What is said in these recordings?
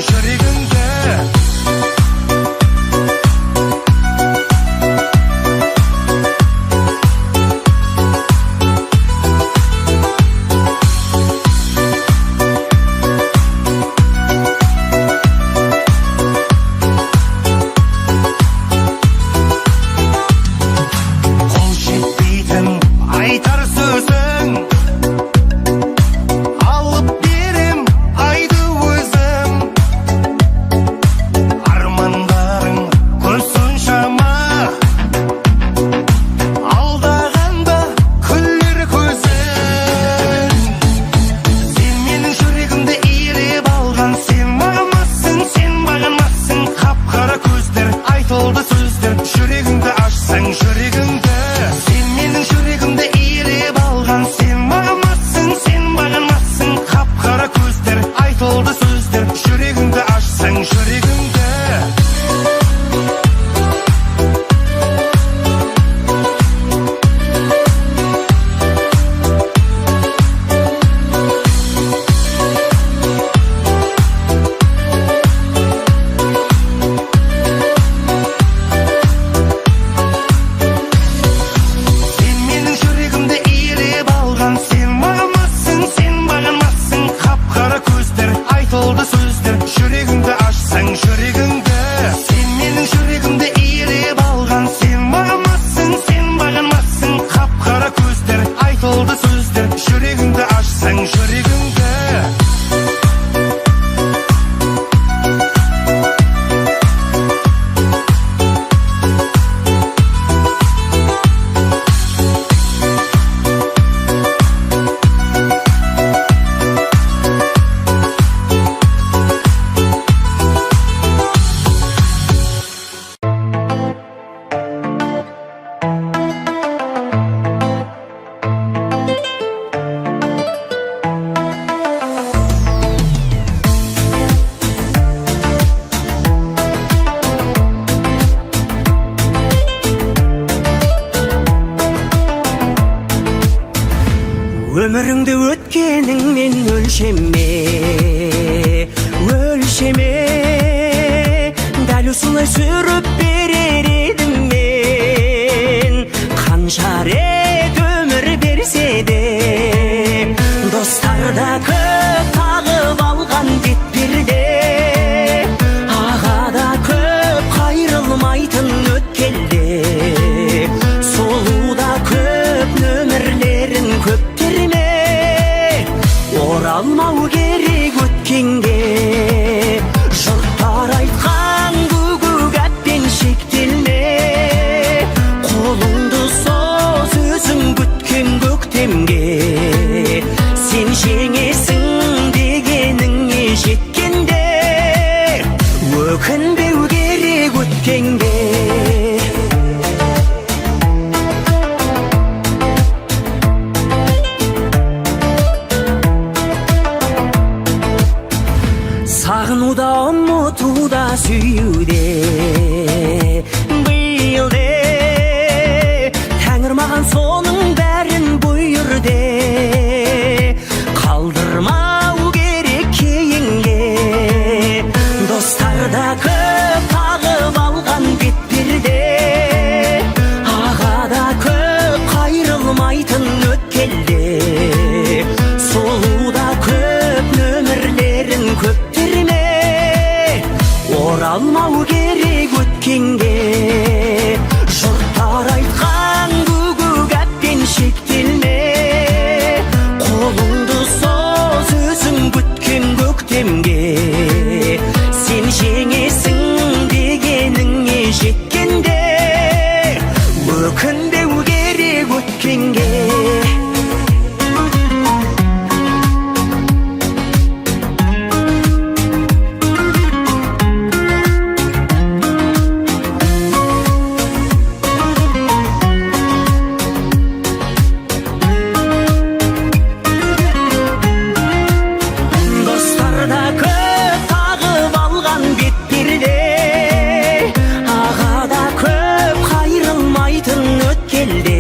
жүрегіңді. Қол жетпейтін айтар сөзің, алып берем айды өзім. Армандарың көп соншама, алдағанда күлер көзің. Сен менің жүрегімді иелеп алған, сен мағынасың, сен бағынасың. Қап-қара көздер, айтылды сөздер, жүрегіңді ашсаң жүрегіңді. Сен менің жүрегімді иелеп алған, сен мағынасың, сен бағынасың. Қап-қара көздер, айтылды сөздер, жүрегіңді ашсаң жүрегіңді. Сен менің жүрегімді иелеп алған, сен мағынасың, сен бағынасың. Қап-қара көздер, айтылды сөздер, жүрегіңді ашсаң жүрегіңді. Сен менің жүрегімді иелеп алған, сен мағынасың, сен бағынасың. Қап-қара көздер, айтылды сөздер, жүрегіңді ашсаң жүрегіңді. Өміріңді өткеніңмен өлшеме, өлшеме. Дәл осылай сүріп берер едім мен, қанша рет өмір берсе де. Достар да көп тағып алған бетперде, аға да көп қайрылмайтын өткелде. Сұлу да көп, нөмірлерін көп терме, оралмау керек өткенге. Жұрттар айтқан гүгү гәппен шектелме, қолыңды соз өзің күткен көктемге. Сен жеңесің дегеніңе жеткенде, өкінбеу керек өткенге. Сағынуда, ұмытуда, сүюде биыл де тәңір маған соның бәрін бұйырды. Қалдырмау керек кейінге. Достар да көп тағып алған бетперде, аға да көп қайрылмайтын өткелде. Сұлу да көп, нөмірлерін көп терме, оралмау керек өткенге. Жұрттар айтқан гүгү гәппен шектелме, қолыңды соз өзің күткен көктемге. Сен жеңесің дегеніңе жеткенде, өкінбеу керек өткенге. Достар да көп тағып алған бетперде, аға да көп қайрылмайтын өткелде.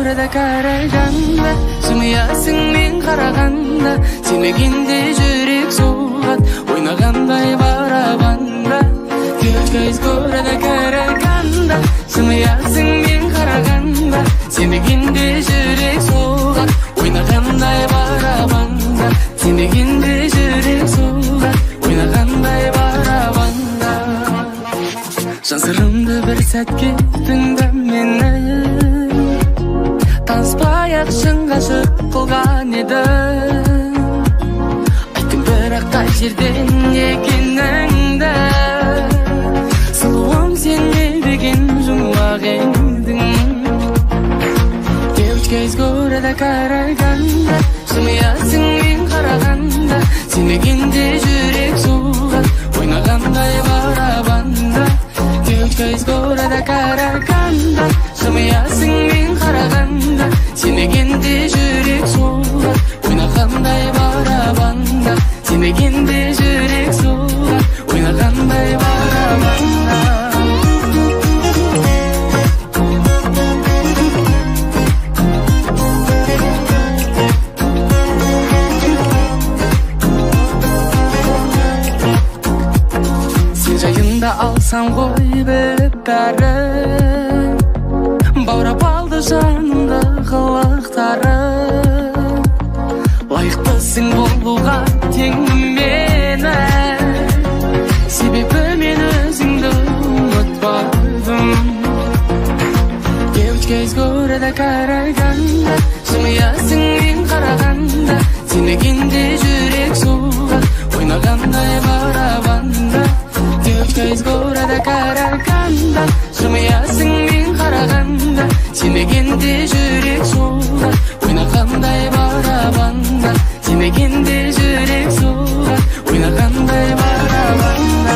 города Караганда. Жымиясың мен қарағанда, сенбегенде жүрек соғады, ойнағандай барабанда. Девочка из города Караганда. Жымиясың мен қарағанда, сенбегенде жүрек соғады, ойнағандай барабанда. Сенбегенде жүрек соғады, ойнағандай барабанда. Жан сырымды бір сәтке тыңда мені. Таныспай ақ шын ғашық қылған едің. Айттың бірақ қай жерден екеніңді. Сұлуым, сен не деген жұмбақ едің? Девочка из города Караганда. Жымиясың мен қарағанда, сенбегенде жүрек соғады, ойнағандай барабанда. Девочка из города Караганда. Жымиясың мен қарағанда, сенбегенде жүрек соғады, ойнағандай барабанда. Сенбегенде жүрек соғады, ойнағандай барабанда. Сен жайында алсам ғой біліп бәрін, баурап алды жанымды қылықтарың. Лайықтысың болуға теңім мені, себебі мен өзіңді ұмытпадым. Девочка из города Караганда. Жымиясың мен қарағанда, сенбегенде жүрек соғады, ойнағандай барабанда. Девочка из города Караганда. Жымиясың мен қарағанда, сенбегенде жүрек соғады, ойнағандай барабанда. Сенбегенде жүрек соғады, ойнағандай барабанда.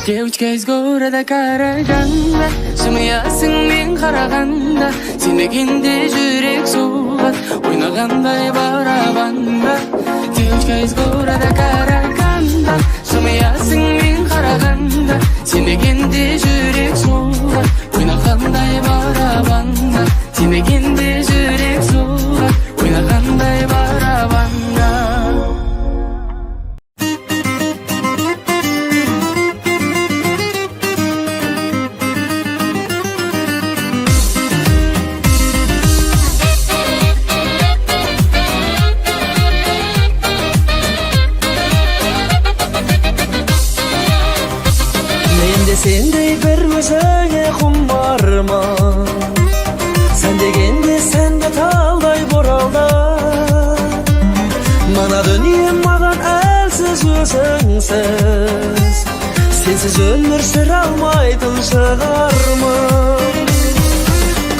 Девочка из города Караганда. Жымиясың мен қарағанда, сенбегенде жүрек соғады, ойнағандай барабанда. Девочка из города Караганда. Жымиясың мен қарағанда, сенбегенде жүрек соғады, ойнағандай барабанда. Сенбегенде жүрек соғады, ойнағандай барабанда. Мен де сендей бір өзіңе құмармын. Сән дегенде сәнді талдай боралды. Мына дүние маған әлсіз өзіңсіз. Сенсіз өмір сүре алмайтын шығармын.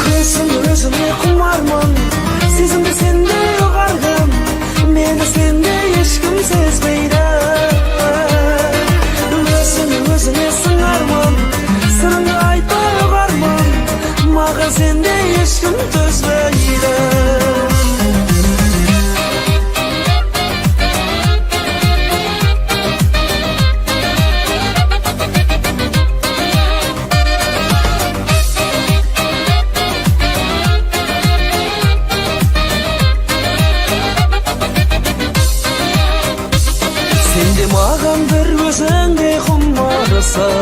Көзім өзіңе құмармын. Сезімді сендей ұғарғым. Мені сендей ешкім сезбейді. Өзің өзіңе сыңармын. Сырыңды айтпай ұғармын. Маған сендей ешкім төзбейді. Сен де маған бір өзіңде құмарсың.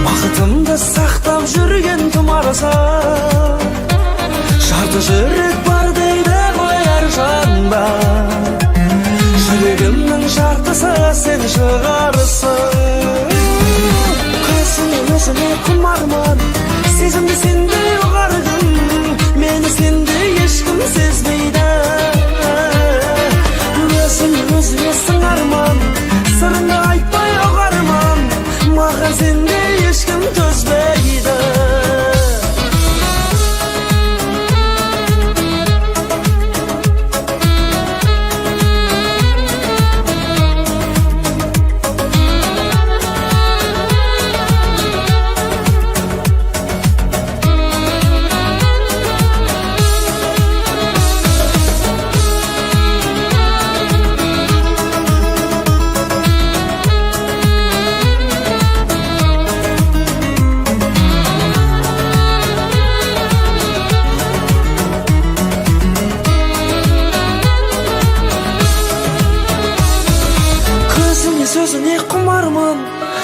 Бақытымды сақтап жүрген тұмарсың. Жарты жүрек бар дейді ғой әр жанда. Жүрегімнің жартысы сен шығарсың. Көзіңе өзіңе құмармын. Сезімді сендей ұғарғым. Мені сендей ешкім сезбейді.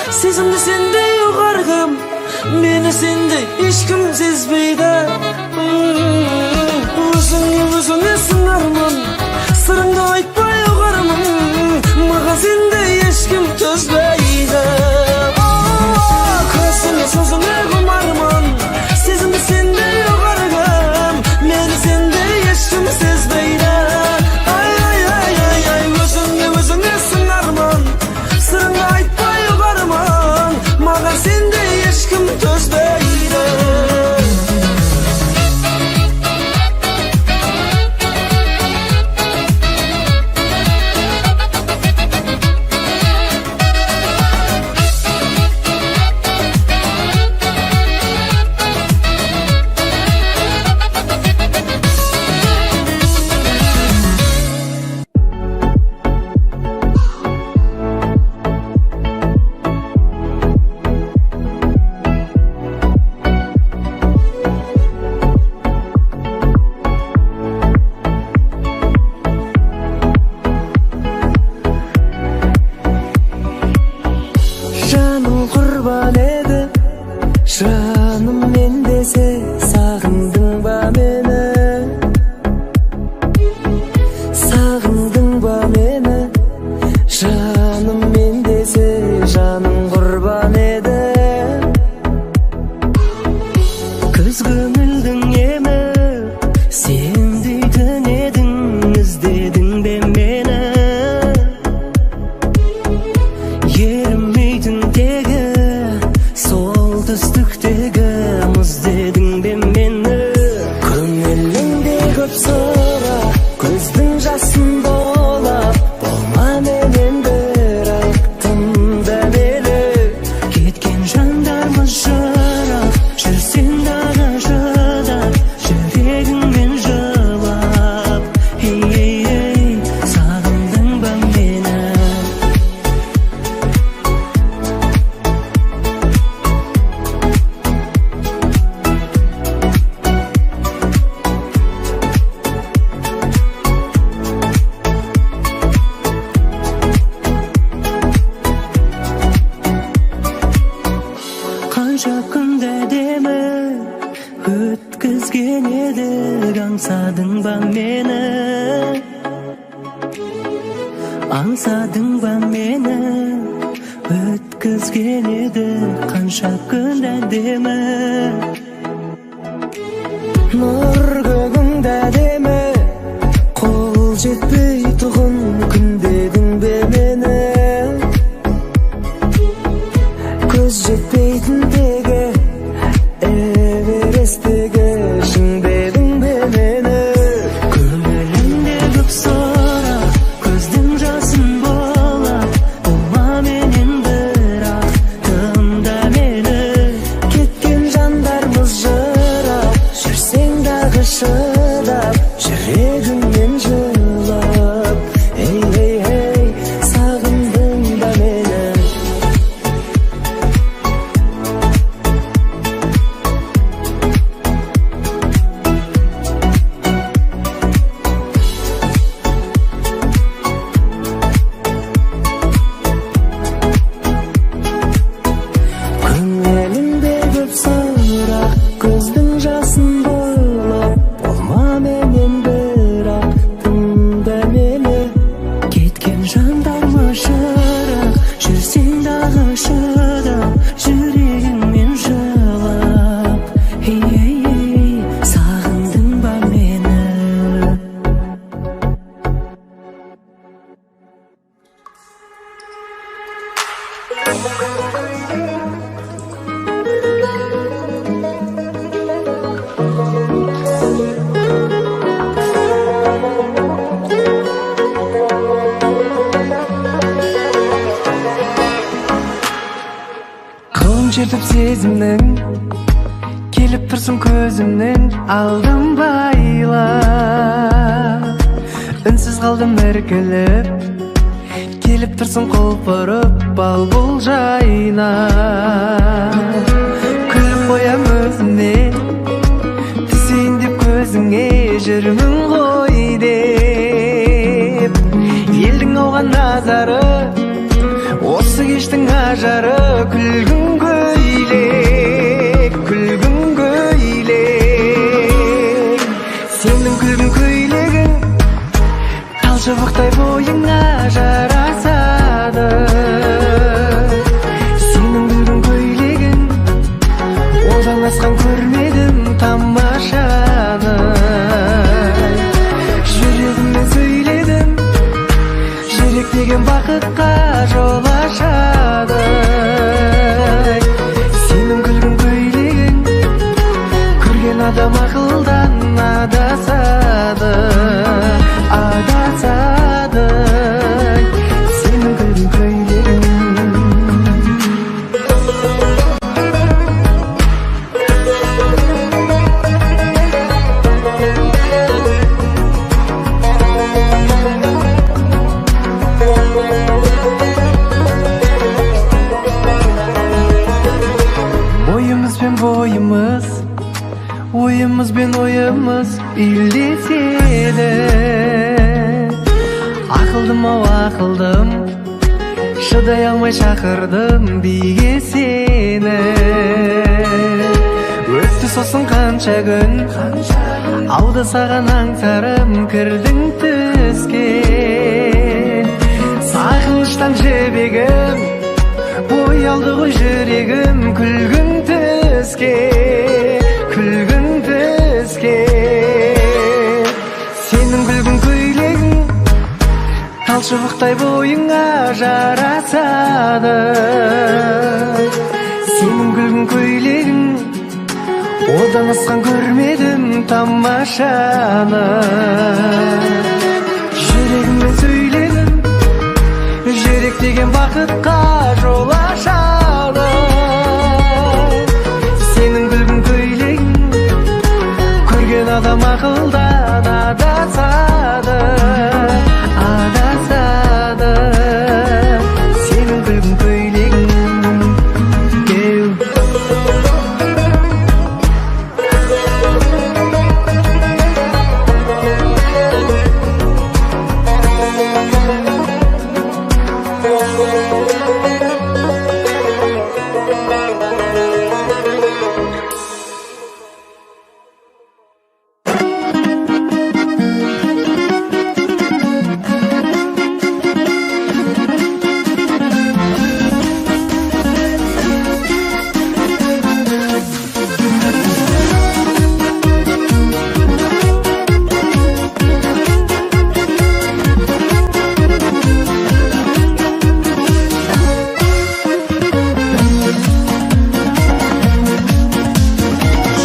Сезімді сендей ұғар кім, мені сендей ешкім сезбейді. Өзіңе өзіңе сыңармын, сырыңды айтпай ұғармын, маған сендей ешкім төзбейді. Көзіңе сөзіңе құмармын, сезімді сендей ұғар кім, мені сендей ешкім сезбейді. Ай ай ай ай ай, өзіңе өзіңе сыңармын, сырыңды айтпай ұғармын, маған сендей ешкім төзбейді. Жаным құрбан еді, жаным мен десе, сағындың ба мені? Сағындың ба мені? Жаным мен десе, жаным құрбан еді. Күз көңілдің емі, сен дейтін едің, іздедің бе мені? Ерімейтін тегі, солтүстіктегі мұз дедің бе мені? Көңіліңде көп сұрақ, көздің жасын долап, болма менен бірақ тым дәмелі. Кеткен жандармыз жырақ, жүрсең дағы шыдап, жүрегіңмен жылап. Ей, ей, ей, сағындың ба мені? Қанша күнді әдемі өткізген едік, аңсадың ба мені? Аңсадың ба мені? Өткізген едік қанша күн әдемі. Нұр көгіңді әдемі, қол жетпей тұғын күндедің бе мені? Көз жетпейтін тегі, Эвересттегі шың дедің бе мені? Көңілімде көп сұрақ, көздің жасын болап, болма менен бірақ тыңда мені. Кеткен жандармыз жырақ, жүрсең дағы шыдап, жүрегіңмен жылап. Ей, ей, ей, сағындың ба мені? Көңілімде көп сұрақ, көздің жасын бұлап, болма менен бірақ тыңда мені. Кеткен жандармыз жырақ, жүрсең дағы шыдап, жүрегіңмен жылап. Ей, ей, ей, сағындың ба мені? Қолын шертіп сезімнің, келіп тұрсың көзімнің алдын байлап. Үнсіз қалдым іркіліп, келіп тұрсың құлпырып бал бұл жайнап. Күліп қоям өзіме, түсейін деп көзіңе жүрмін ғой деп. Елдің оған назары, осы кештің ажары күлгін көйлек, күлгін көйлек. Сенің күлгін көйлегің тал шыбықтай бойыңа жарасады. Сенің күлгін көйлегің одан асқан көрмедім тамашаны. Жүрегіммен сөйледім, жүрек деген бақытқа жол ашады. Сенің күлгін көйлегің көрген адам ақылдан адасады, адасады. Сенің күлгін көйлегің. Бойымыз бен бойымыз, ойымыз бен ойымыз үйлеседі. Ақылдым ау, ақылдым, шыдай алмай шақырдым биге сені. Өтті сосын қанша күн, ауды саған аңсарым, кірдің түске. Сағыныштан жібегім, боялды ғой жүрегім, күлгін түске, күлгін түске. Сенің күлгін көйлегің тал шыбықтай бойыңа жарасады. Сенің күлгін көйлегің одан асқан көрмедім тамашаны. Жүрегіммен сөйледім, жүрек деген бақытқа жол ашады. Сенің күлгін көйлегің көрген адам ақылдан адасады, адасады. Сенің күлгін көйлегің. Еу.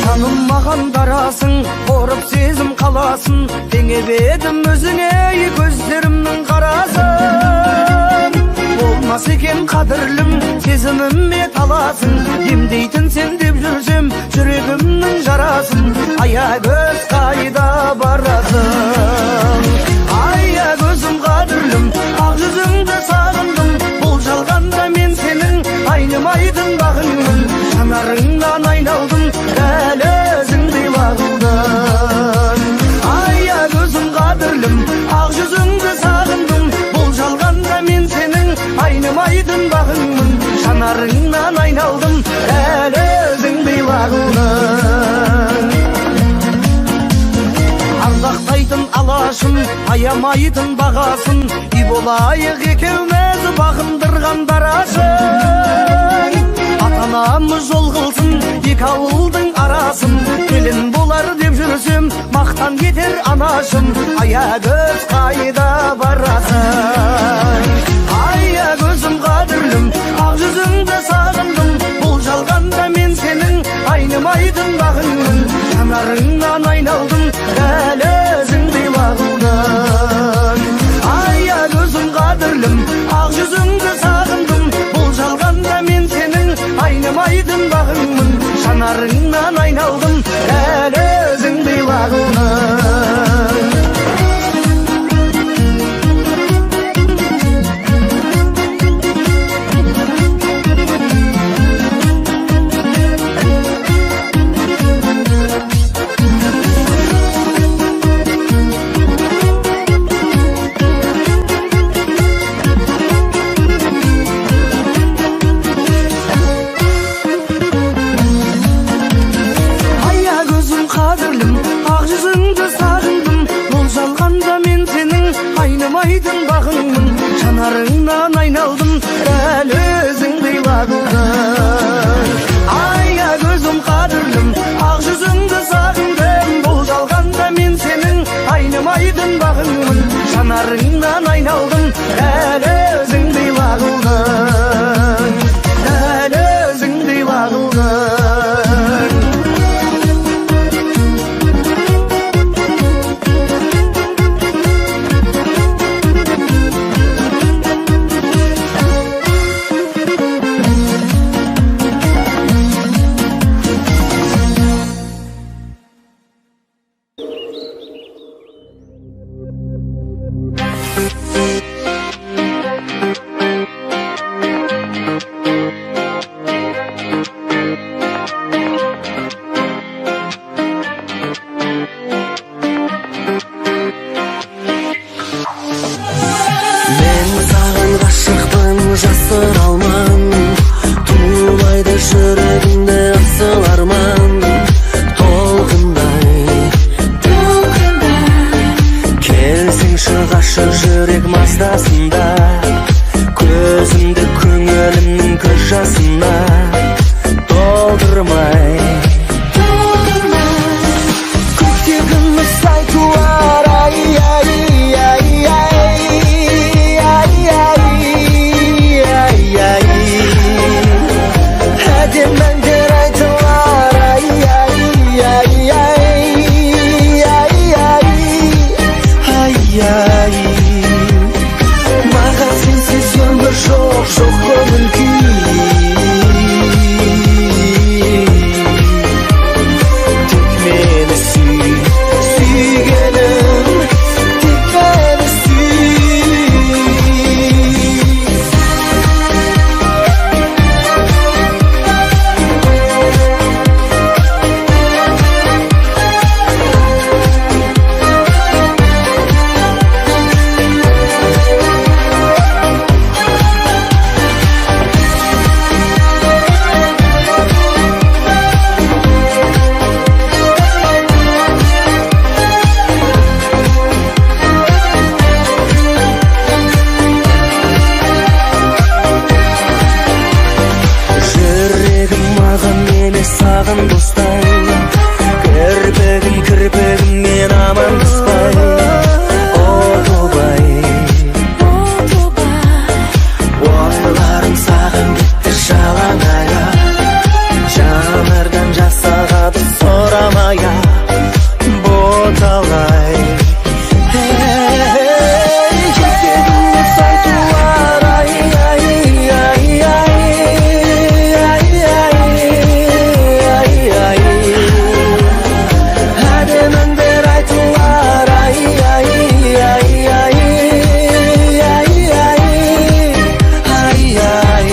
Жаным, маған дарасың, қорып сезім қаласын, теңеп едім өзіңе көздерімнің қарасын. Болмас екен қадірлім, сезіміме таласың, емдейтін сен деп жүрсем жүрегімнің жарасын. Ая көз, қайда барасың? Ая көзім қадірлім, ақ жүзіңді сағындым, бұл жалғанда мен сенің айнымайтын бағыңмын. Жанарыңнан айналдым, дәл өзіңдей лағылдым. Ая көзім қадірлім, ақ жүзіңді сағындым, бұл жалғанда мен сенің айнымайтын бағыңмын. Жанарыңнан айналдым, дәл өзіңдей лағылдым. Ардақтайтын алашым, аямайтын бағасын, үй болайық екеуміз бағындырған дарашың. Ата-анамыз жол қылсын екі ауылдың арасын, келін болар деп жүрсем мақтан етер анашым. Ая көз, қайда барасың? Ая көзім қадірлім, ақ жүзіңді сағындым, бұл жалғанда мен сенің айнымайтын бағыңмын. Жанарыңнан айналдым, дәл өзіңдей лағылдым. Ая көзім қадірлім, ақ жүзіңді сағындым, бұл жалғанда мен сенің айнымайтын бағыңмын. Жанарыңнан айналдым, дәл өзіңдей лағылдым. Жанарыңнан айналдым, дәл өзіңдей лағылдың. Айна көзім қадірлім, ақ жүзіңді сағындым. Бұл жалғанда мен сенің айнымайтын бағыңмын. Жанарыңнан айналдым, дәл өзіңдей лағылдың. Дәл өзіңдей лағылдың. Мен саған ғашықпын, жасыра алман. Тулайды жүрегімде асыл арман. Толқындай, келсеңші ғашық жүрек маздасында. Көзімді көңілімнің көз жасына толтырмай. Көкте күміс ай туар, ай, ай, ай, ай, ай, ай, ай, ай. Әдемі әндер айтылар, ай, ай, ай, ай, ай, ай, ай, ай. Маған сенсіз өмір жоқ, жоқ көңіл күй. Тек мені сүй, сүйгенім, тек мені сүй. Жүрегім маған емес саған достай. Кірпігім кірпігіммен амандаспай. Отобай, ойларым саған кетті жалаң аяқ. Жанардан жасағады сұрамай ақ боталай. Көкте күміс ай туар, ай, ай, ай, ай, ай, ай, ай, ай. Әдемі әндер айтылар, ай, ай, ай, ай, ай, ай, ай, ай.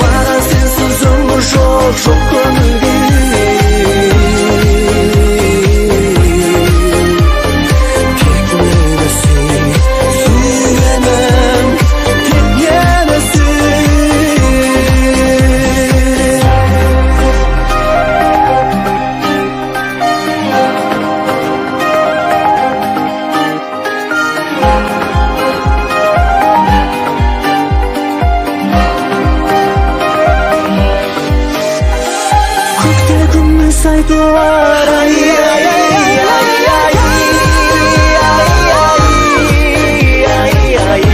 Маған сенсіз өмір жоқ, жоқ көңіл күй. Тек мені сүй, сүйгенім, тек мені сүй. Көкте күміс ай туар, ай, ай, ай, ай, ай, ай, ай, ай, ай.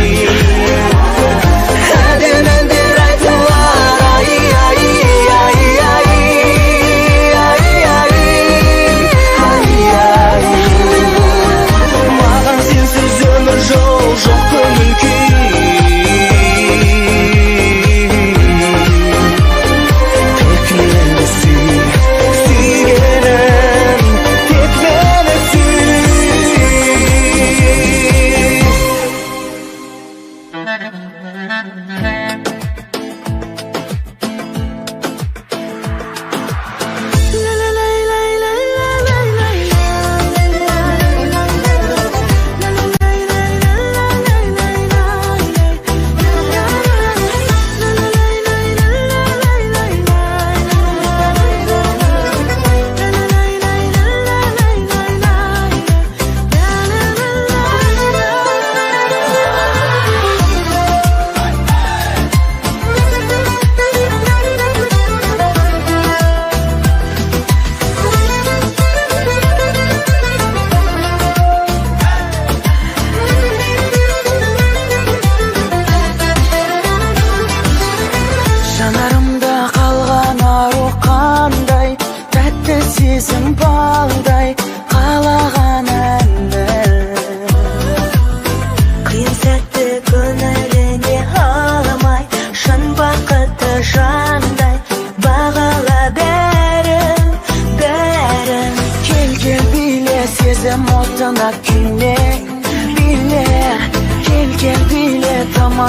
Әдемі әндер айтылар, ай, ай, ай, ай, ай, ай, ай, ай. Маған сенсіз өмір жоқ, жоқ көңіл күй. Тек мені сүй, сүйгенім,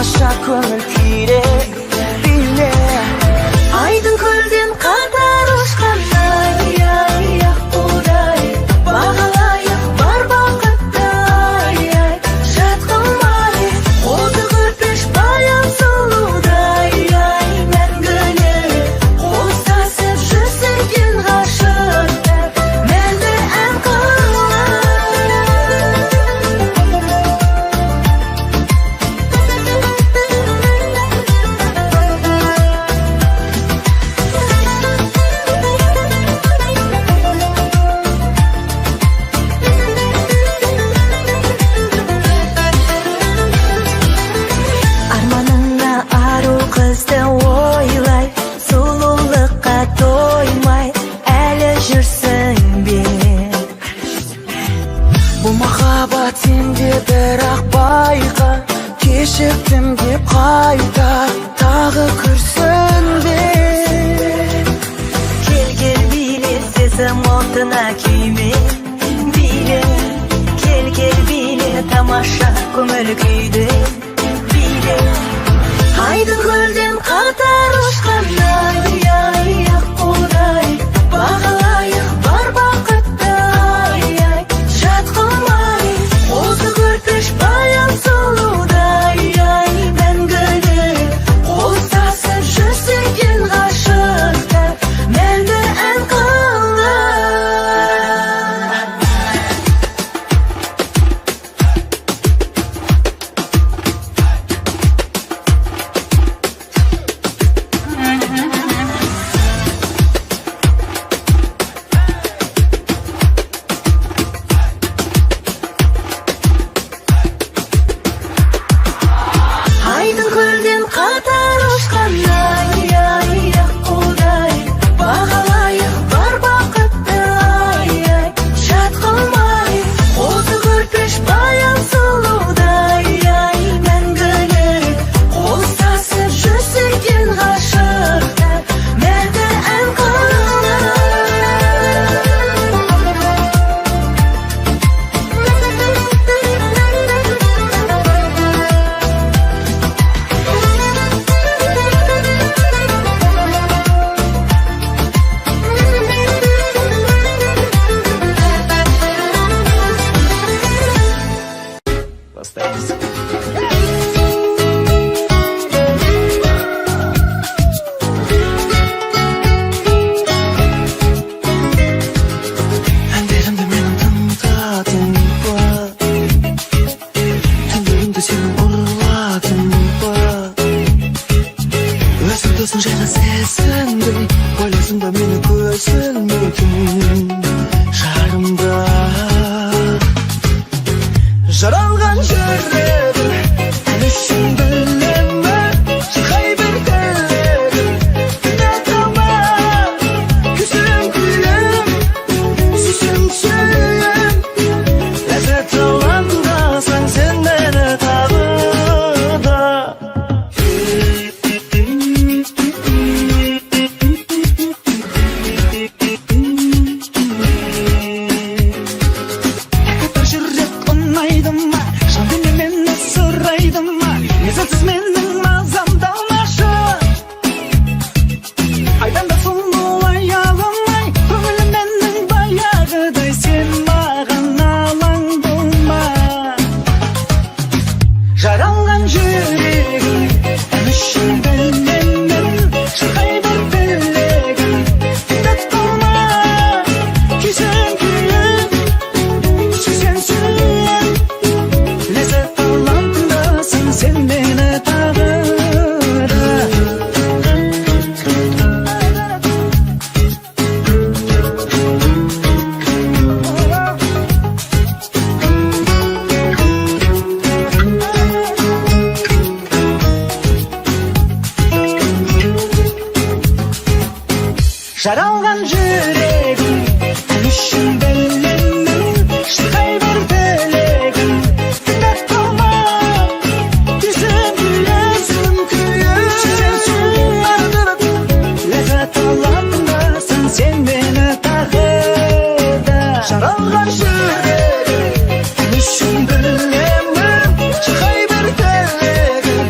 Тамаша көңіл күйде биле. Айдын көлден қатар ұшқандай, ай, аққудай, бағалайық бар бақытты, ай, ай, жат қылмай, қозы көрпеш баян сұлудай, ай, мәңгілік қостасып жүрсін ғашықтар, мәнді ән қылып. Арманыңа ару қызды ойлай, сұлулыққа тоймай әлі жүрсің бе? Бұл махаббат сенде, бірақ байқа, кешіктім деп қайта тағы күрсінбе. Кел, кел, биле, сезім отына күйме, биле. Кел, кел, биле, тамаша көңіл күйде биле. Айдын көлден қатар ұшқандай, ай, аққудай, бағалайық бар бақытты, ай, ай, жат қылмай, қозы көрпеш баян сұлудай, ай, мәңгілік қостасып жүрсін ғашықтар, мәнді ән қылып. Айдын көлден қатар ұшқандай, ай, аққудай, бағалайық бар бақытты, ай, ай, жат қылмай, қозы көрпеш баян сұлудай, ай, мәңгілік қостасып жүрсін ғашықтар, мәнді ән қылып. Бастаймыз. Әндерімді менің тыңдадың ба? Түндерімді сенің ұрладың ба? Өзіңді өзің жайлы сезіндің, ойлайсың ба мені көз ілмейтін жарымда? Жаралған жүрегім ән үшін білемін, шырқай бер тілегім, тыңдата алма. Күйсең күйем, сүйсең сүйем, ләззат аламдасаң сен мені тағы да. Бір жүрек ұнайды ма, жан дүние мені сұрайды ма? Мезетсіз менің мазамды алмашы. Айдан да сұлу аяғым-ай, көңілім менің баяғыдай, сен маған алаң болма. Жаралған жүрегім ән үшін білемін, шырқай бер тілегім, тыңдата алма. Күйсең күйем, сүйсең сүйем, ләззат алам тыңдасаң сен мені тағы да. Жаралған жүрегім ән үшін білемін, шырқай бер тілегім, тыңдата алма. Күйсең күйесің, сүйсең сүйем, ләззат алам тыңдасаң сен мені тағы да. Жаралған жүрегім ән үшін білемін, шырқай бер тілегім.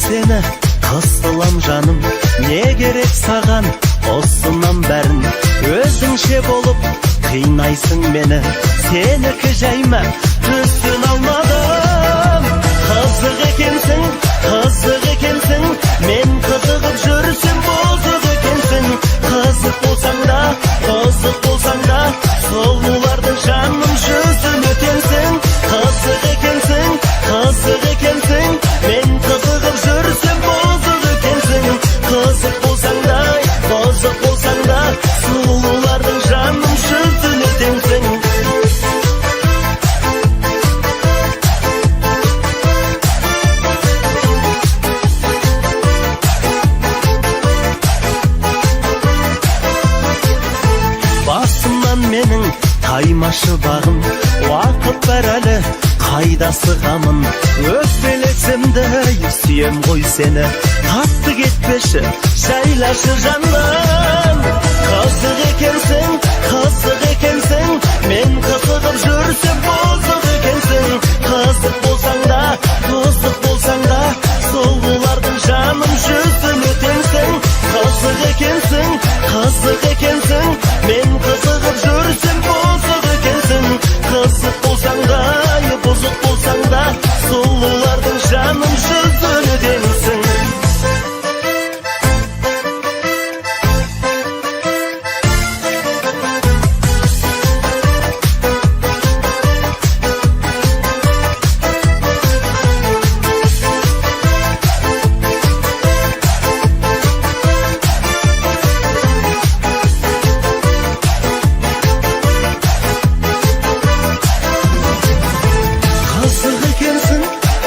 Сені қысылам жаным, не керек саған осының бәрін? Өзіңше болып қинайсың мені, сенікі жай ма, түсін алмадым. Қызық екенсің, қызық екенсің, мен қызығып жүрсем, бұзық екенсің. Қызық болсаң да, қызық болсаң да, сұлулардың, жаным, жүзіне теңсің. Қызық екенсің, қызық екенсің, мен қызығып жүрсем, бұзық екенсің. Қызық болсаң да, бұзық болсаң да, сұлулардың, жаным, жүзіне теңсің. Басымнан менің таймашы бағым, уақыт бар әлі, қайда асығамын? Өкпелесем де сүйем ғой сені, қатты кетпеші, жайлашы, жаным. Қызық екенсің, қызық екенсің, мен қызығып жүрсем, бұзық екенсің. Қызық болсаң да, бұзық болсаң да, сұлулардың, жаным, жүзіне теңсің. Қызық екенсің, қызық екенсің, мен қызығып жүрсем, бұзық екенсің. Қызық болсаң да, бұзық болсаң да, сұлулардың, жаным, жүзіне теңсің.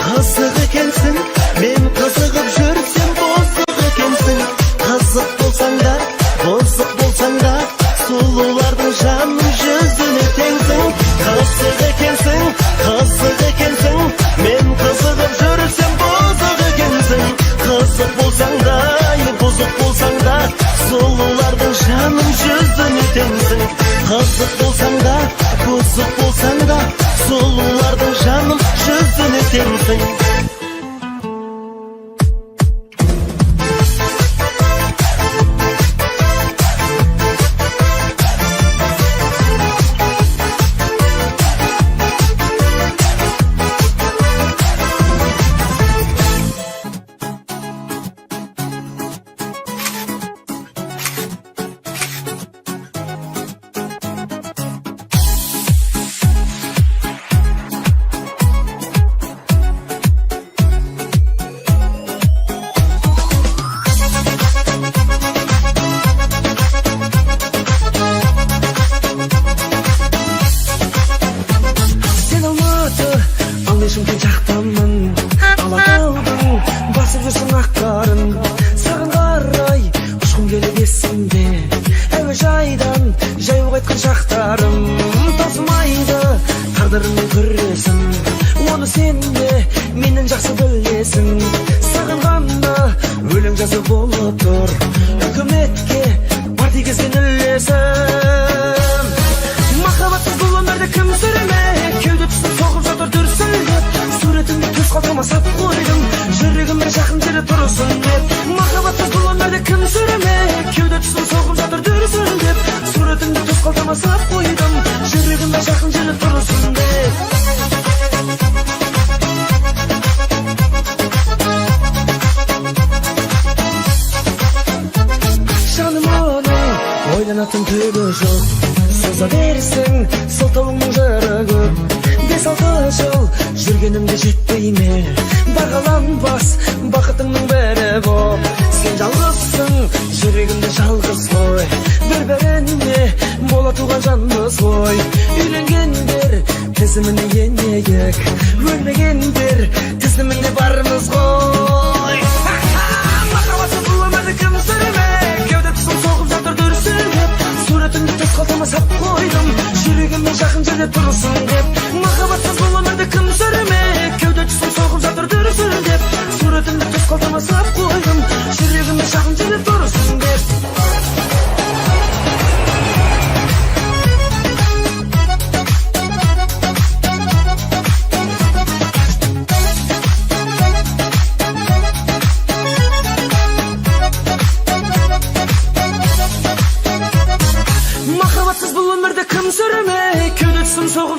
Қызық екенсің, қызық екенсің, мен қызығып жүрсем, бұзық екенсің. Қызық болсаң да, бұзық болсаң да, сұлулардың, жаным, жүзіне теңсің. Қызық екенсің, қызық екенсің, мен қызығып жүрсем, бұзық екенсің. Қызық болсаң да, бұзық болсаң да, сұлулардың, жаным, жүзіне теңсің. Қызық болсаң да, бұзық болсаң да, сұлулардың, жаным, жүзіне теңсің. Сен Алматы, ал мен Шымкент жақтанмын. Алатаудың басып жүрсің ақ қарын. Саған қарай ұшқым келіп есімде, әуежайдан жаяу қайтқан шақтарым. Таусылмайды тағдырыммен күресім, оны сен де менен жақсы білесің. Сағынғанда өлең жазып болып тұр, үкіметке бар тигізген үлесім. Махаббатсыз бұл өмірді кім сүрмек? Кеуде тұсым соғып жатыр дүрсілдеп. Суретіңді төс қалтама сап қойдым, жүрегіме жақын жерде тұрсын деп. Махаббатсыз бұл өмірді кім сүрмек? Кеуде тұсым соғып жатыр дүрсілдеп. Суретіңді төс қалтама сап қойдым, жүрегіме жақын жерде тұрсын деп. Жаным, оның ойланатын түгі жоқ. Соза берсең, сылтауыңның жыры көп. 5-6 жыл жүргенімде жетпей ме? Бағаланбас бақытыңның бірі боп. Сен жалғызсың, жүрегімде жалғыз ғой. Бір біріне бола туған жанбыз ғой. Үйленгендер тізіміне енейік, өлмегендер тізімінде бармыз ғой. Махаббатсыз бұл өмірді кім сүрмек? Кеуде тұсым соғып жатыр дүрсілдеп. Суретіңді төс қалтама сап қойдым, жүрегіме жақын жерде тұрсын деп. Махаббатсыз бұл өмірді кім сүрмек? Кеуде тұсым соғып жатыр дүрсілдеп. Суретіңді төс қалтама сап қойдым, жүрегіме жақын жерде тұрсын деп.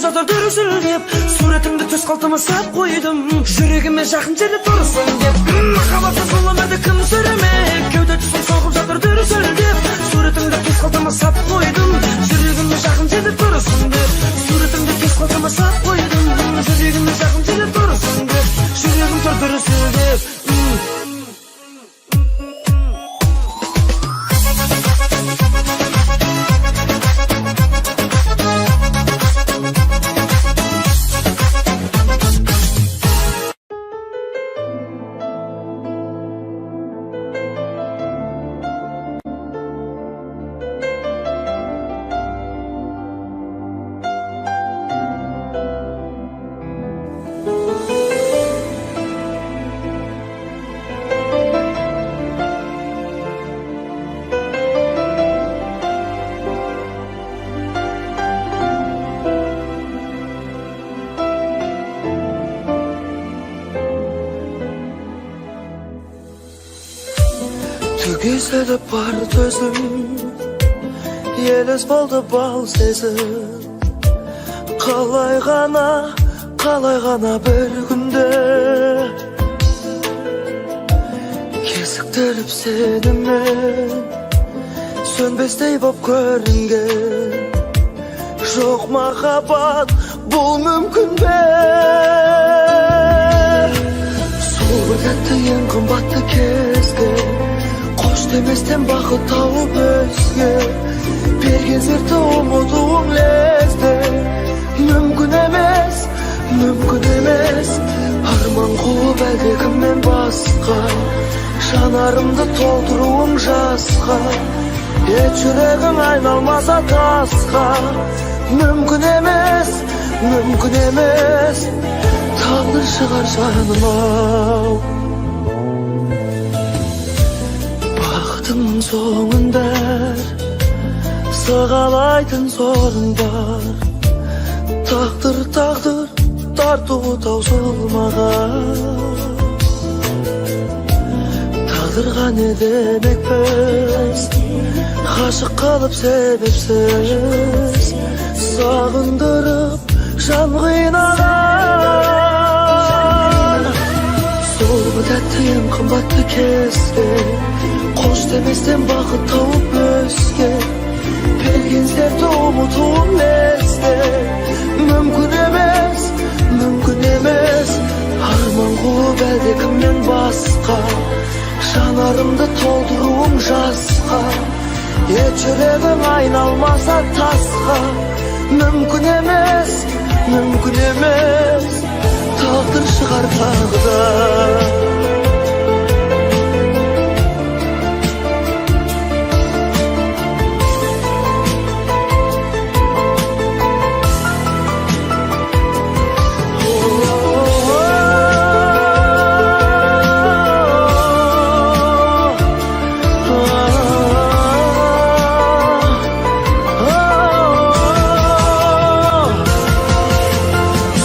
жатыр дүрсілдеп. Суретіңді төс қалтама сап қойдым, жүрегіме жақын жерде тұрсын деп. Махаббатсыз бұл өмірді кім сүрмек? Кеуде тұсым соғып жатыр дүрсілдеп. Суретіңді төс қалтама сап қойдым, жүрегіме жақын жерде тұрсын деп. Суретіңді төс қалтама сап қойдым, жүрегіме жақын жерде тұрсын деп. Жүрегім тұр дүрсілдеп. Түгесіліп бар төзім, елес болды бал сезім. Қалай ғана, қалай ғана бір күнде кезіктіріп сені мен, сөнбестей боп көрінген жоқ махаббат бұл мүмкін бе? Сол бір тәтті, ең қымбатты кезге қош деместен бақыт тауып өзге, берген сертті ұмытуың лезде мүмкін емес, мүмкін емес. Арман қуып әлдекімнен басқа, жанарымды толтыруың жасқа, ет жүрегің айналмаса тасқа. Мүмкін емес, мүмкін емес, тағдыр шығар жаным ау. Бақытыңның соңында сығалайтын сорың бар. Тағдыр, тағдыр тартуы таусылмаған. Тағдырға не демекпіз, ғашық қалып себепсіз, сағындырып жан қинаған. Сол бір тәтті, ең қымбатты кезде қош деместен бақыт тауып өзге, берген сертті ұмытуым лезде мүмкін емес, мүмкін емес. Арман қуып әлдекімнен басқа, жанарымды толтыруың жасқа, ет жүрегің айналмаса тасқа. Мүмкін емес, мүмкін емес, тағдыр шығар тағы да.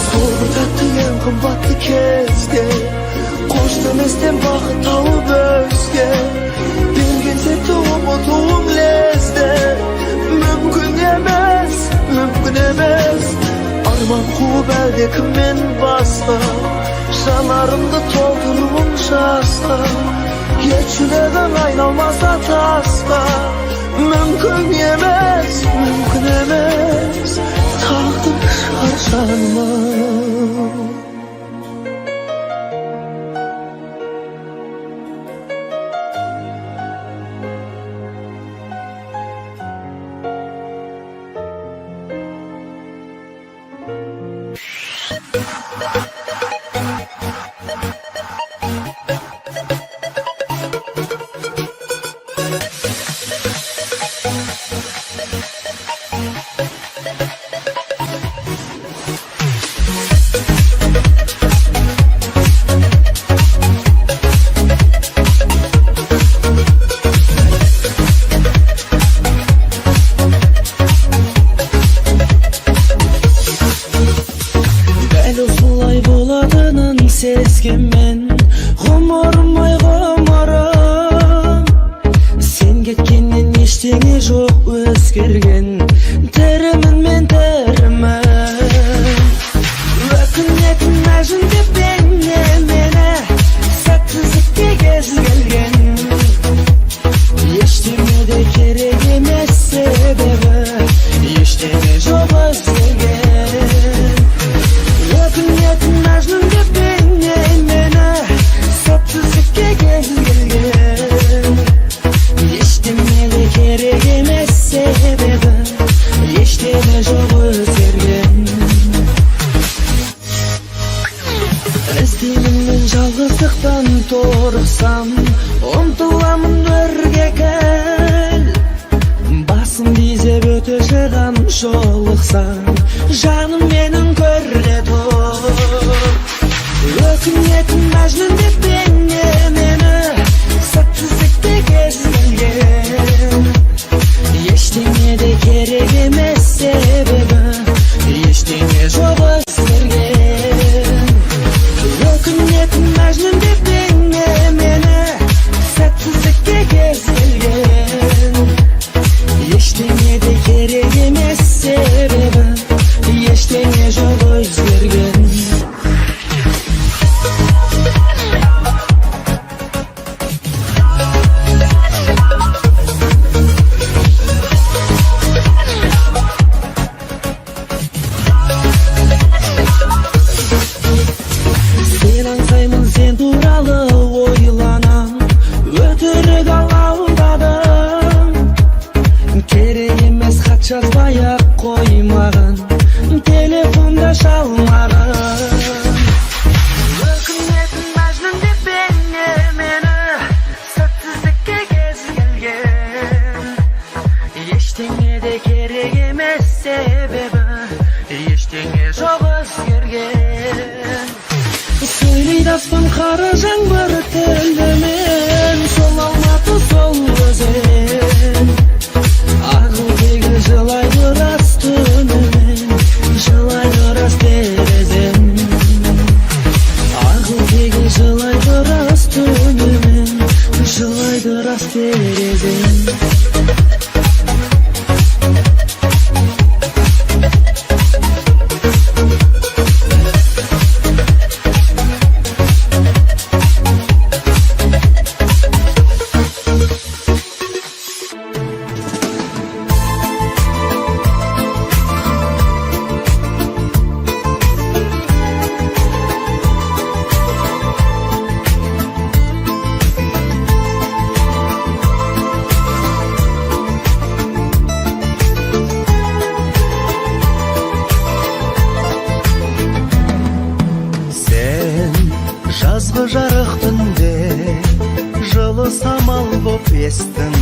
Сол бір тәтті, ең қымбатты кезге қош деместен бақыт тауып өзге, берген сертті ұмытуың лезде мүмкін емес, мүмкін емес. Арман қуып әлдекімнен басқа, жанарымды толтыруың жасқа, ет жүрегің айналмаса тасқа. Мүмкін емес, мүмкін емес, тағдыр шығар жаным ау. Дәл осылай болатынын сезгенмен, ғұмырым ай, ғұмырым. Сен кеткеннен ештеңе жоқ өзгерген, тірімін мен, тірімін. Торықсам, ұмтыламын өрге кіл. Басым изеп өте шығам жолықсам. Жаным менің, көрге тұр. Өкінетін Мәжнүн деп бейне мені, сәтсіздікке кез келген. Ештеңе де керек емес, себебі ештеңе жоқ өзгерген. Өкінетін Мәжнүн деп бейне мені, сәтсіздікке кез келген. Ештеңе де керек емес, себебі ештеңе жоқ өзгерген. Сен аңсаймын, сен туралы ойланам. Өтірік алаңдадым. Керек емес, хат жазбай ақ қой маған, телефонда шалмағын. Өкінетін Мәжнүн деп бейне мені, сәтсіздікке кез келген. Ештеңе де керек емес, себебі ештеңе жоқ өзгерген. Сөйлейді аспан қара жаңбыр тілімен. Сол Алматы, сол өзен. Ағыл тегіл жылайды рас түнімен. Жылайды рас терезем. Ағыл тегіл жылайды рас түнімен. Жылайды рас терезем. Сен жазғы жарық түнде жылы самал боп естің.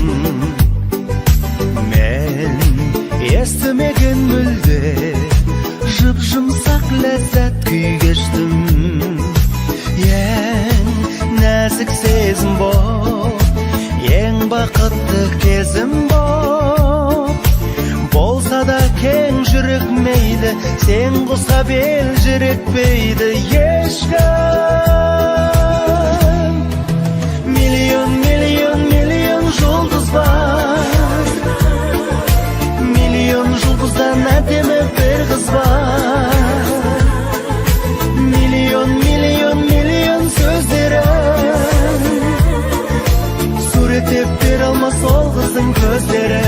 Мен естімеген мүлде жұп жұмсақ ләззат күй кештім. Ең нәзік сезім боп, ең бақытты кезім боп. Болса да кең жүрек мейлі, сен құса белжіретпейді ешкім. Миллион, миллион, миллион жұлдыз бар. Миллион жұлдыздан әдемі бір қыз бар. Миллион, миллион, миллион сөздері суреттеп бере алмас ол қыздың көздері.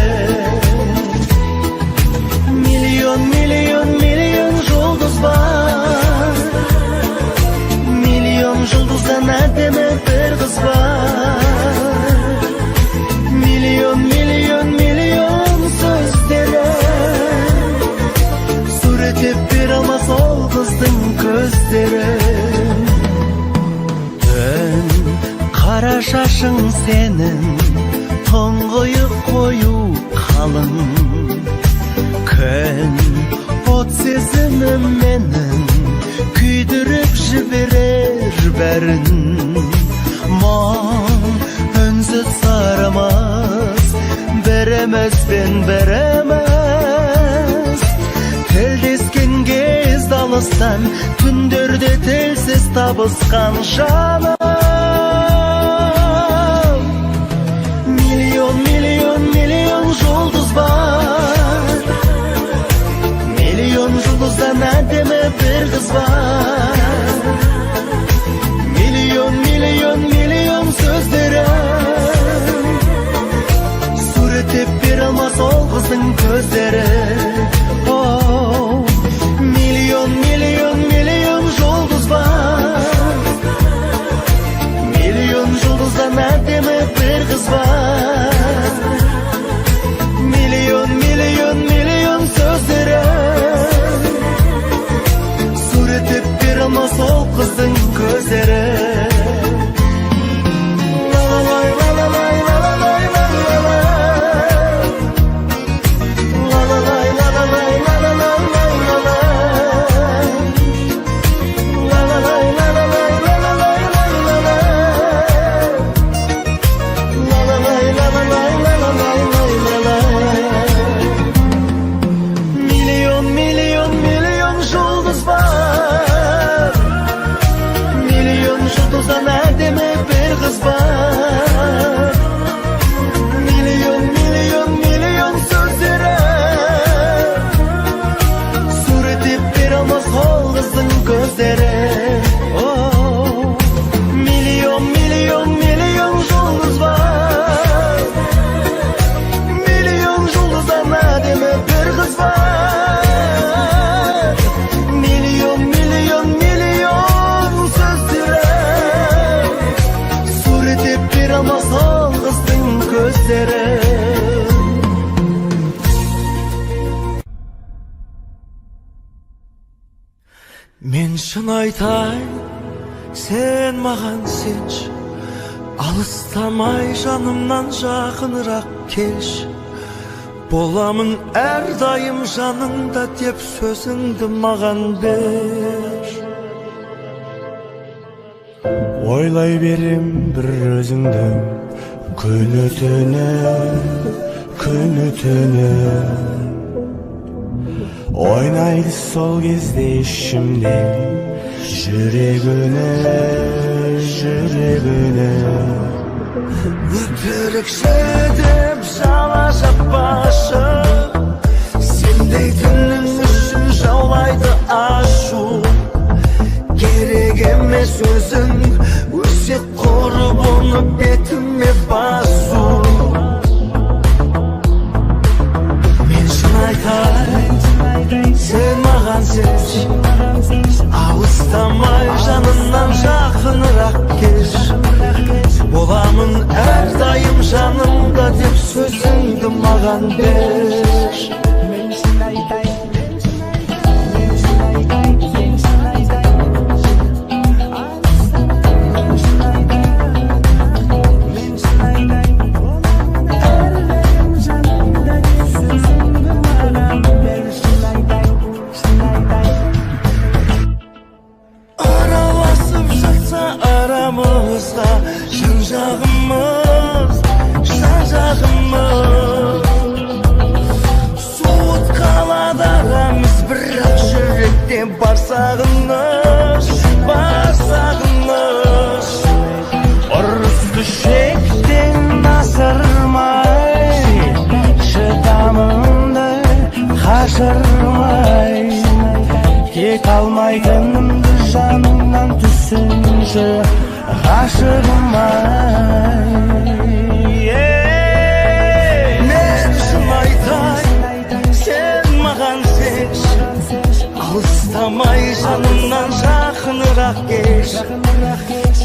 Миллион, миллион, миллион жұлдыз бар. Миллион жұлдыздан әдемі бір қыз бар. Миллион, миллион, миллион сөздері суреттеп бере алмас ол қыздың көздері. Түн қара шашың сенің тұңғиық қою қалың. Күн от сезімім менің күйдіріп жіберер бәрін. Мұң үнсіз сарымыз бірімізбен біріміз. Тілдескен кез алыстан, түндерде тілсіз табысқан жаным. Миллион, миллион, миллион жұлдыз бар. Миллион жұлдыздан әдемі бір қыз бар. Миллион, миллион, миллион сөздері суреттеп бере алмас ол қыздың көздері. Оу, миллион, миллион, миллион жұлдыз бар. Миллион жұлдыздан әдемі бір қыз бар. Миллион, миллион, миллион сөздері суреттеп бере алмас ол қыздың көздері. айтайын, сен маған сенші, алыстамай жанымнан жақынырақ келші. Боламын әрдайым жаныңда деп сөзіңді маған бер. Ойлай берем бір өзіңді күні түні, күні түні. Ойнайды сол кезде ішімде жүрек үні, жүрек үні. Өтірікші деп жала жаппашы, сендейтінің үшін жаулайды ашу. Керек емес өзің, өсек құрып оны бетіме басу. Мен шын айтайын, сен маған сенші, алыстамай жанымнан жақынырақ келші. Боламын әрдайым жанымда деп сөзіңді маған бер. Араласып жатса арамызға жан жағымыз, жан жағымыз. Суыт қалады арамыз, бірақ жүректе бар сағыныш, бар сағыныш. Ұрысты шектен асырмай, шыдамымды қашырмай, кете алмайтынымды жаныңнан түсінші, ғашығым ай. Мен шын айтайын, сен маған сенші, алыстамай жанымнан жақынырақ келші.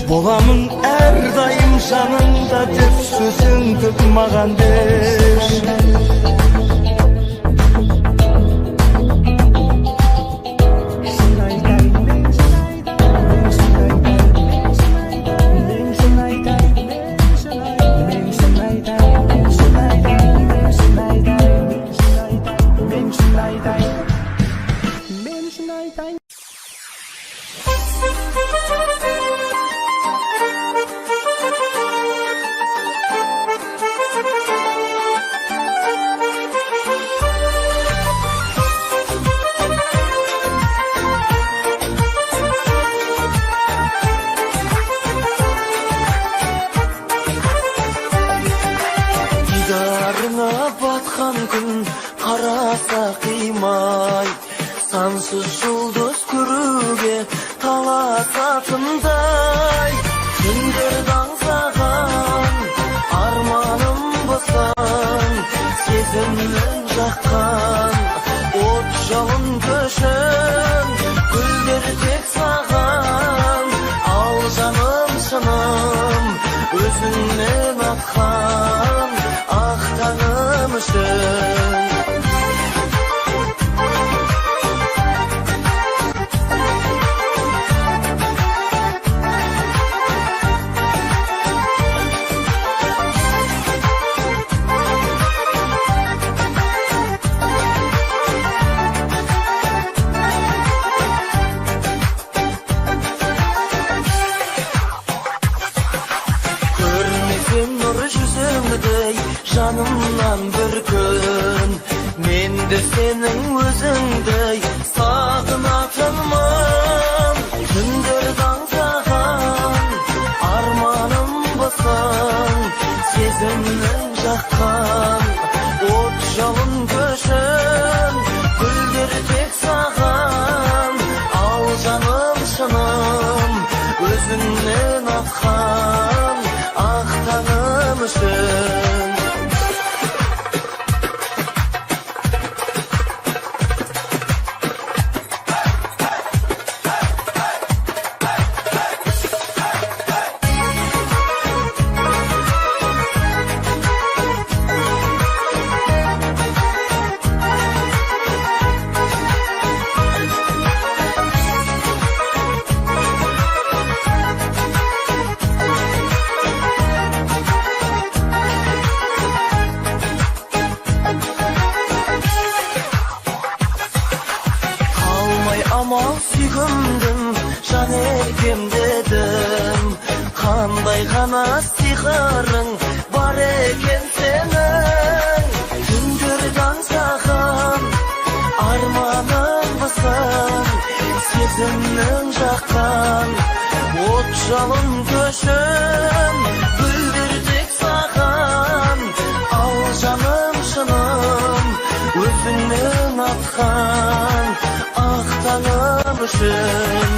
Боламын әрдайым жаныңда деп сөзіңді маған берші. Дидарыңа батқан күн қараса қимай, сансыз жұлдыз көруге таласатындай. Түндерді аңсаған арманым болсаң, сезімнің жаққан от жалын көшін, гүлдер тек саған, ал жаным шыным өзіңнен атқан ақ таңым үшін. Көрмесем нұр жүзіңдей жанымнан бір күн, мен де сенің өзіңдей сағынатынмын. Түндерді аңсаған арманым болсаң, сезімнің жаққан от жалын көшін, гүлдер тек саған, ал жаным шыным өзіңнен атқан ақ таңым үшін. Тапталмас сиқырың бар екен сенің. Түндерді аңсаған арманымбысың, сезімнің жаққан от жалын көшін гүлдер саған. Ал жаным шыным өзіңнің атқан ақ таңым үшін.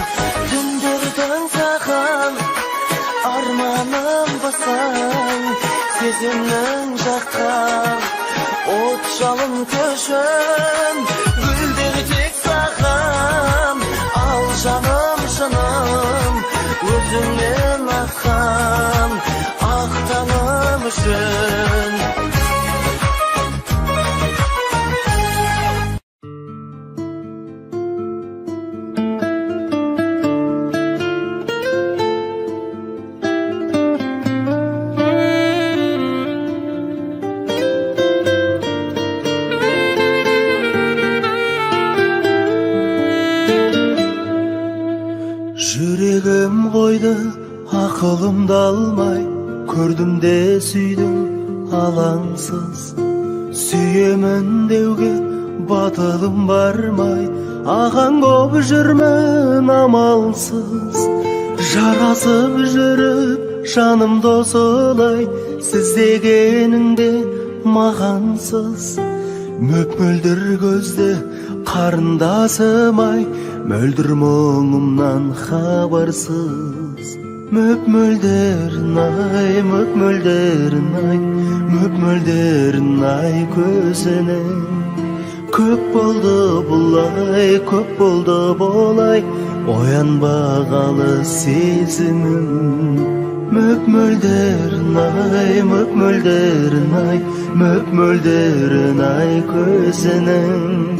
Түндерді аңсаған арманымбысың, сезімнің жаққан от жалын көшін гүлдер тек саған. Ал жаным шыным өзіңнен атқан ақ таңым үшін. Жүрегім қойды ақылымды алмай, көрдім де сүйдім алаңсыз. Сүйемін деуге батылым бармай, ағаң боп жүрмін амалсыз. Жарасып жүріп жаным досылай, сіз дегеніңде мағансыз. Мөп-мөлдір көзді қарындасым ай, мөлдір мұңымнан хабарсыз. Мөп-мөлдірін ай, мөп-мөлдірін ай, мөп-мөлдірін ай көзінің. Көп болды бұлай, көп болды бұлай, оянбағалы сезімім. Мөп-мөлдірін ай, мөп-мөлдірін ай, мөп-мөлдірін ай көзінің.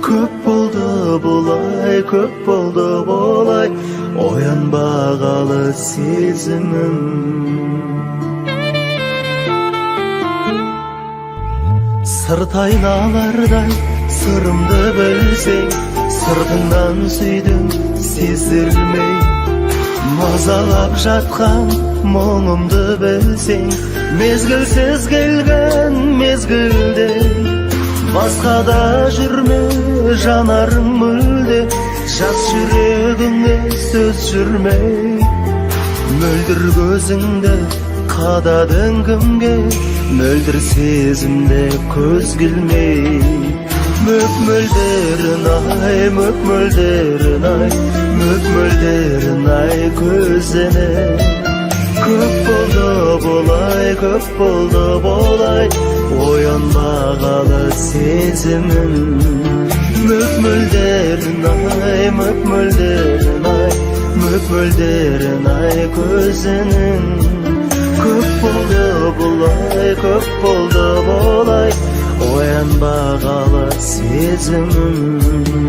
Көп болды бұлай, көп болды бұлай, оянбағалы сезімім. Сырт айналардай сырымды білсең, сыртыңнан сүйдім сездірмей. Мазалап жатқан мұңымды білсең, мезгілсіз келген мезгілде. Басқада жүрме жанарың мүлде, жас жүрегіңе сөз жүрмей. Мөлдір көзіңді қададың кімге, мөлдір сезімде көз келмей. Мөп-мөлдірін ай, мөп-мөлдірін ай, мөп-мөлдірін ай көзіне. Көп болды бұлай, көп болды бұлай, оянбағалы сезімім. Мөп-мөлдірін ай, мөп-мөлдірін ай, мөп-мөлдірін ай көзінің. Көп болды бұлай, көп болды бұлай, оянбағалы сезімім.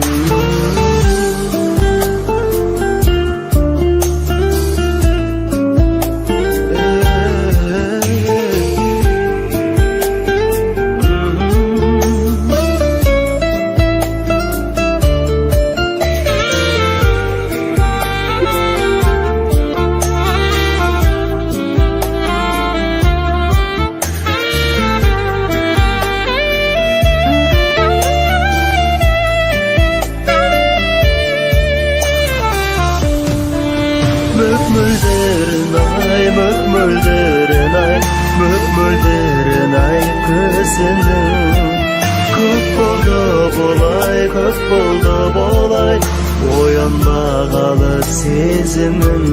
Мөп-мөлдірін ай, мөп-мөлдірін ай, мөп-мөлдірін ай көзінің. Көп болды бұлай, көп болды бұлай, оянбағалы сезімім.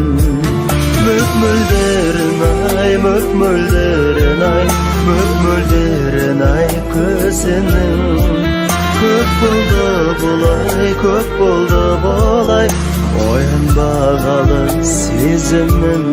Мөп-мөлдірін ай, мөп-мөлдірін ай, мөп-мөлдірін ай көзінің. Көп болды бұлай, көп болды бұлай, оянбағалы сезімім.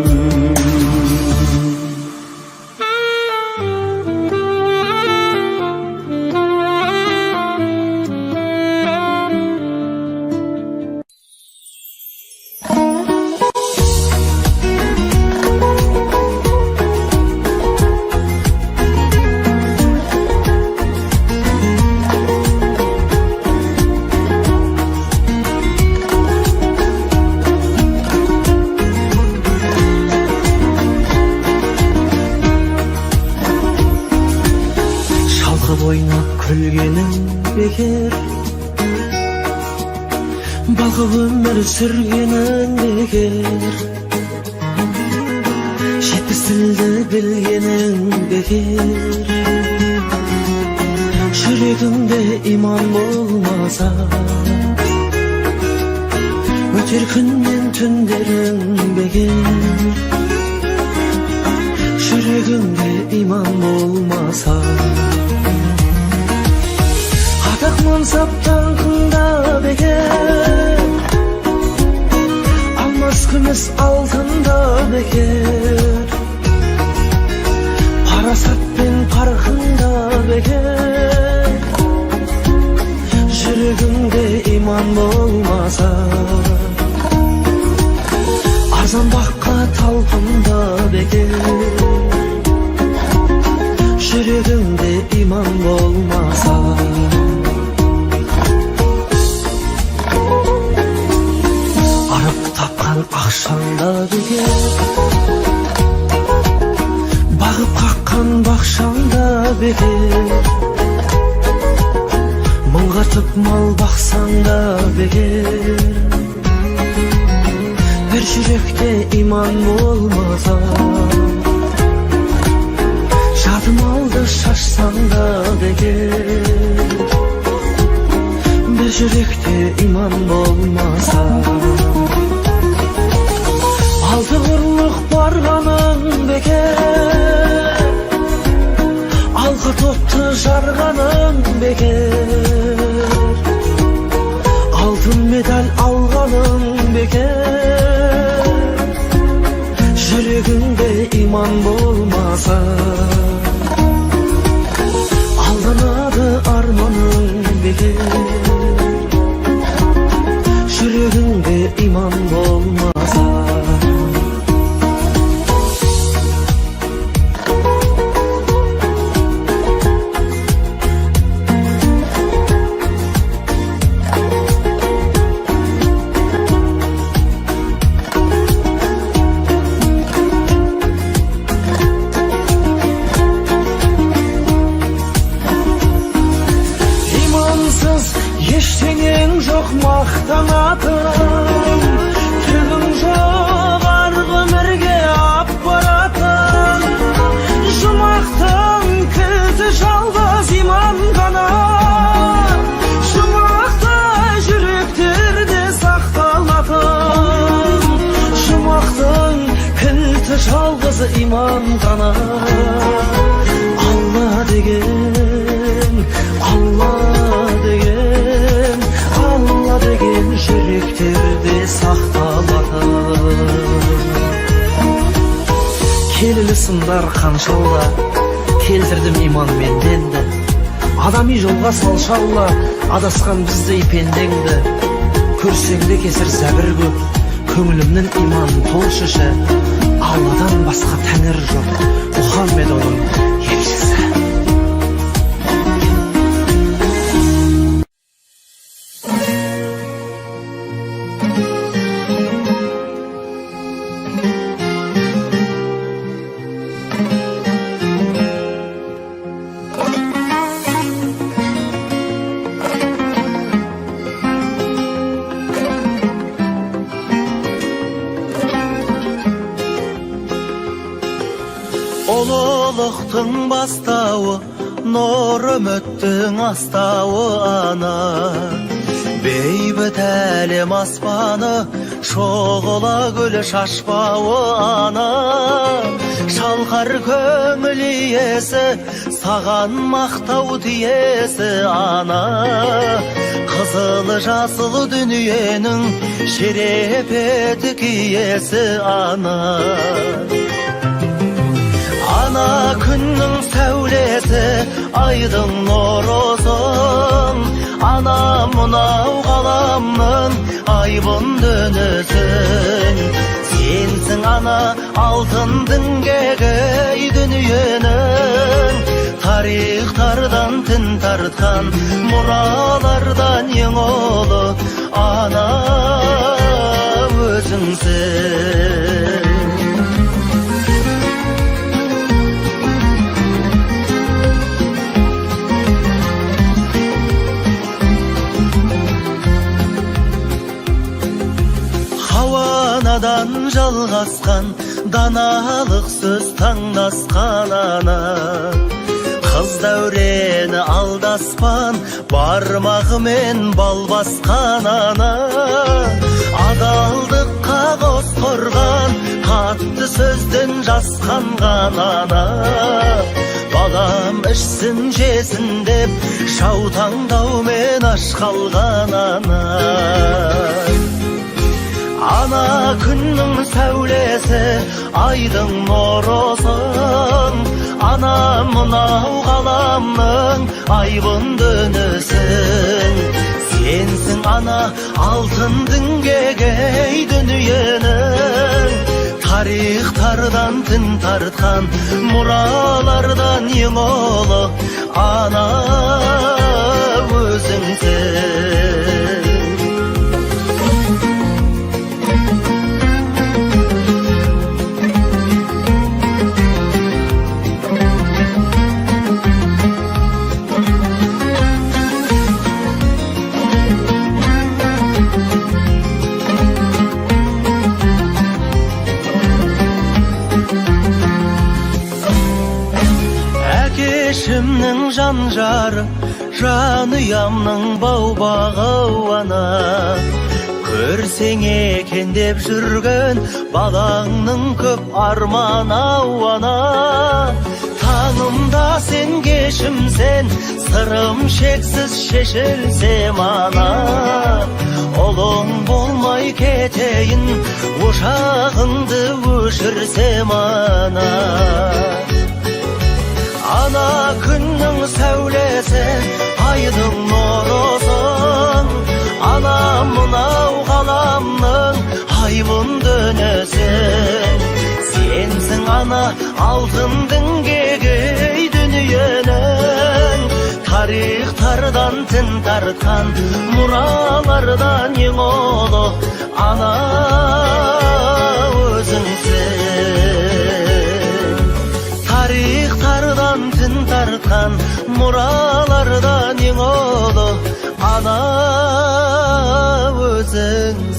Ойнап күлгенің бекер, балқып өмір сүргенің бекер, 70 тілді білгенің бекер. Жүрегіңде иман болмаса, өтер күн мен түндерің бекер. Жүрегіңде иман болмаса, атақ мансап даңқыңда бекер, алмас күміс алтында бекер, парасат пен парқыңда бекер. Жүрегіңде иман болмаса, арзан баққа талпында бекер. Жүрегіңде иман болмаса, арып тапқан ақшаңда бекер, бағып қаққан бақшаңда бекер, мыңғыртып мал бақсаң да бекер. Бір жүректе иман болмаса, жарты малды шашсаң да бекер. Бір жүректе иман болмаса, алты құрлық барғаның бекер, алқа топты жарғаның бекер, алтын медаль алғаның бекер. Жүрегіңде иман болмаса, алданады арманың бекер. Жүрегіңде иман болмаса. Имансыз ештеңең жоқ мақтанатын, түгің жоқ арғы өмірге апаратын. Жұмақтың кілті жалғыз иман ғана, жұмақтай жүректерде сақталатын. Жұмақтың кілті жалғыз иман ғана. Алла деген, Алла деген, Алла деген жүректерде сақталатын. Келелі сындар қаншалла, келтірдім иман мен дінді. Адами жолға салшы Алла, адасқан біздей пендеңді. Көрсең де кесір зәбір көп, көңілімнің иман толшышы. Алладан басқа тәңір жоқ, Мұхаммед оның елшісі. Ұлылықтың бастауы, нұр үміттің астауы ана. Бейбіт әлем аспаны, шоғыла гүл шашпауы ана. Шалқар көңіл иесі, саған мақтау тиесі ана. Қызыл жасыл дүниенің шерепеті киесі ана. Ана күннің сәулесі, айдың нұрысың. Ана мынау ғаламның айбын дөнесің. Сенсің ана алтын діңгегі дүниенің. Тарихтардан тін тартқан мұралардан ең ұлы ана өзіңсің. Анадан жалғасқан даналық сөз таңдасқан ана. Қыз дәурені алдаспан, бармағымен бал басқан ана. Адалдыққа қос қорған, қатты сөзден жасқанған ана. Балам ішсін жесін деп, жаутаңдаумен аш қалған ана. Ана күннің сәулесі, айдың нұрысың. Ана мынау ғаламның айбынды үнісің. Сенсің ана алтын діңгегей дүниенің. Тарихтардан тін тартқан, мұралардан ең ұлы ана өзіңсің. Әкешімнің жан жары, жанұямның бау-бағы ана. Көрсең екен деп жүрген балаңның көп арманы ана. Таңымда сен, кешімсен, сырым шексіз шешілсем ана. Ұлың болмай кетейін, ошағыңды өшірсем ана. Ана күннің сәулесі, айдың нұрысың. Ана мынау ғаламның айбынды үнісің. Сенсің ана алтын діңгегей дүниенің. Тарихтардан тін тартқан, мұралардан ең ұлы ана өзіңсің. Тарихтардан тін тартқан, мұралардан ең ұлы ана өзіңсің.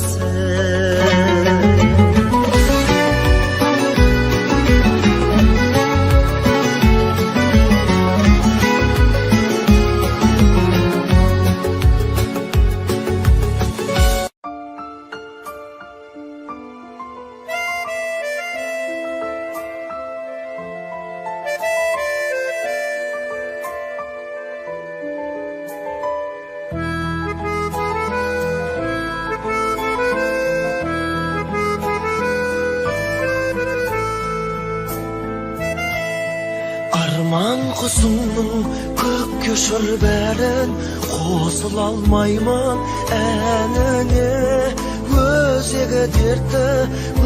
Арман құсымның көкке ұшыр бәрін, қосыла алмаймын әніңе. Өзегі дертті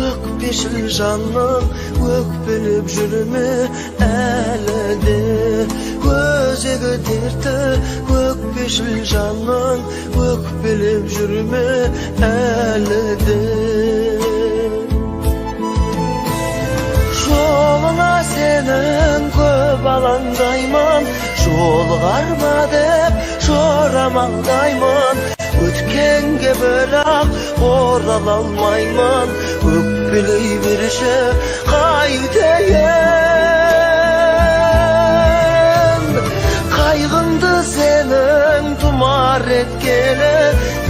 өкпешіл жанның, өкпелеп жүрме әлі де. Өзегі дертті өкпешіл жанның, өкпелеп жүрме әлі де. Жолыңа сенің көп алаңдаймын, жолығар ма деп жорамалдаймын. Өткенге бірақ орала алмаймын, өкпелей берші қайтейін. Қайғыңды сенің тұмар еткелі,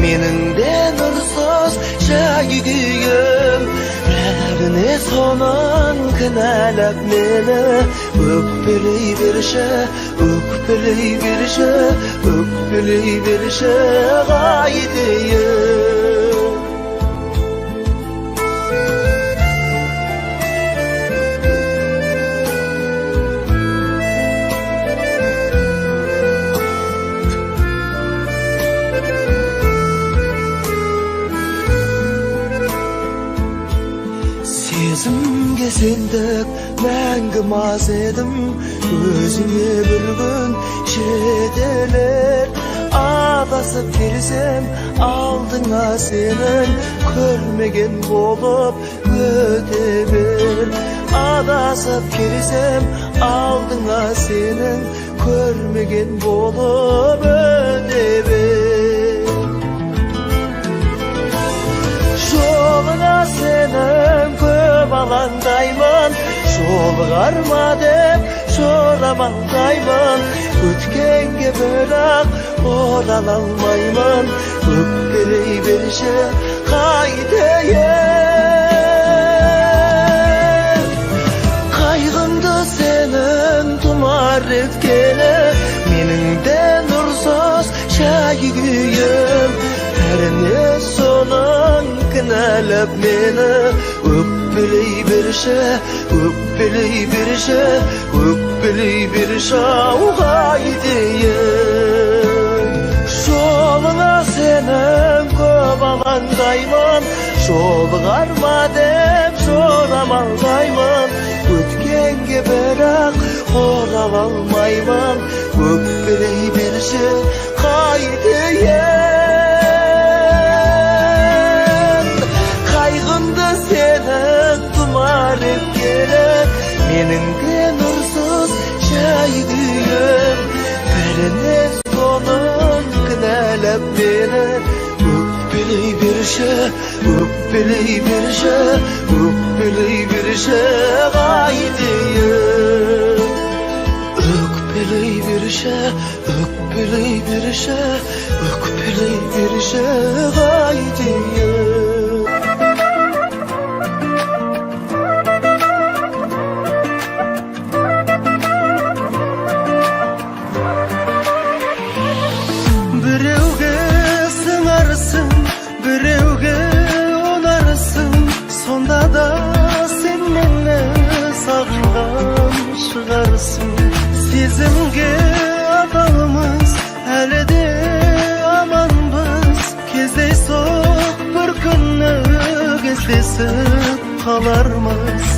менің де нұрсыз жай күйім. Бәріне соның кінәлап мені, өкпелей берші, өкпелей берші, өкпелей берші қайтейін. Сезімге сендік мәңгі маз едім, өзіңе бір күн жетелер. Адасып келсем алдыңа сенің, көрмеген болып өте бер. Адасып келсем алдыңа сенің, көрмеген болып өте бер. Жолыңа сенің көп алаңдаймын, жолығар ма деп жорамалдаймын. Өткенге бірақ орала алмаймын, өкпелей берші қайтейін. Қайғымды сенің тұмар еткені, менің де нұрсыз жай күйім. Бәріне соның кінәлап мені, өкпелей берші, өкпелей берші, өкпелей берші ау қайтейін. Жолыңа сенің көп алаңдаймын, жолығар ма деп жорамалдаймын. Өткенге бірақ орала алмаймын, өкпелей берші қайтейін. Қайғымды сенің тұмар еткені, менің де нұрсыз жай күйім. Бәріне соның кінәлап мені, өкпелей берші, өкпелей берші, өкпелей берші қайтейін. Өкпелей берші, өкпелей берші, өкпелей берші қайтейін. Біреуге сыңарсың, біреуге ұнарсың, сонда да сен мені сағынған шығарсың. Сезімге адалмыз, әлі де аманбыз, кездейсоқ бір күні кездесіп қалармыз.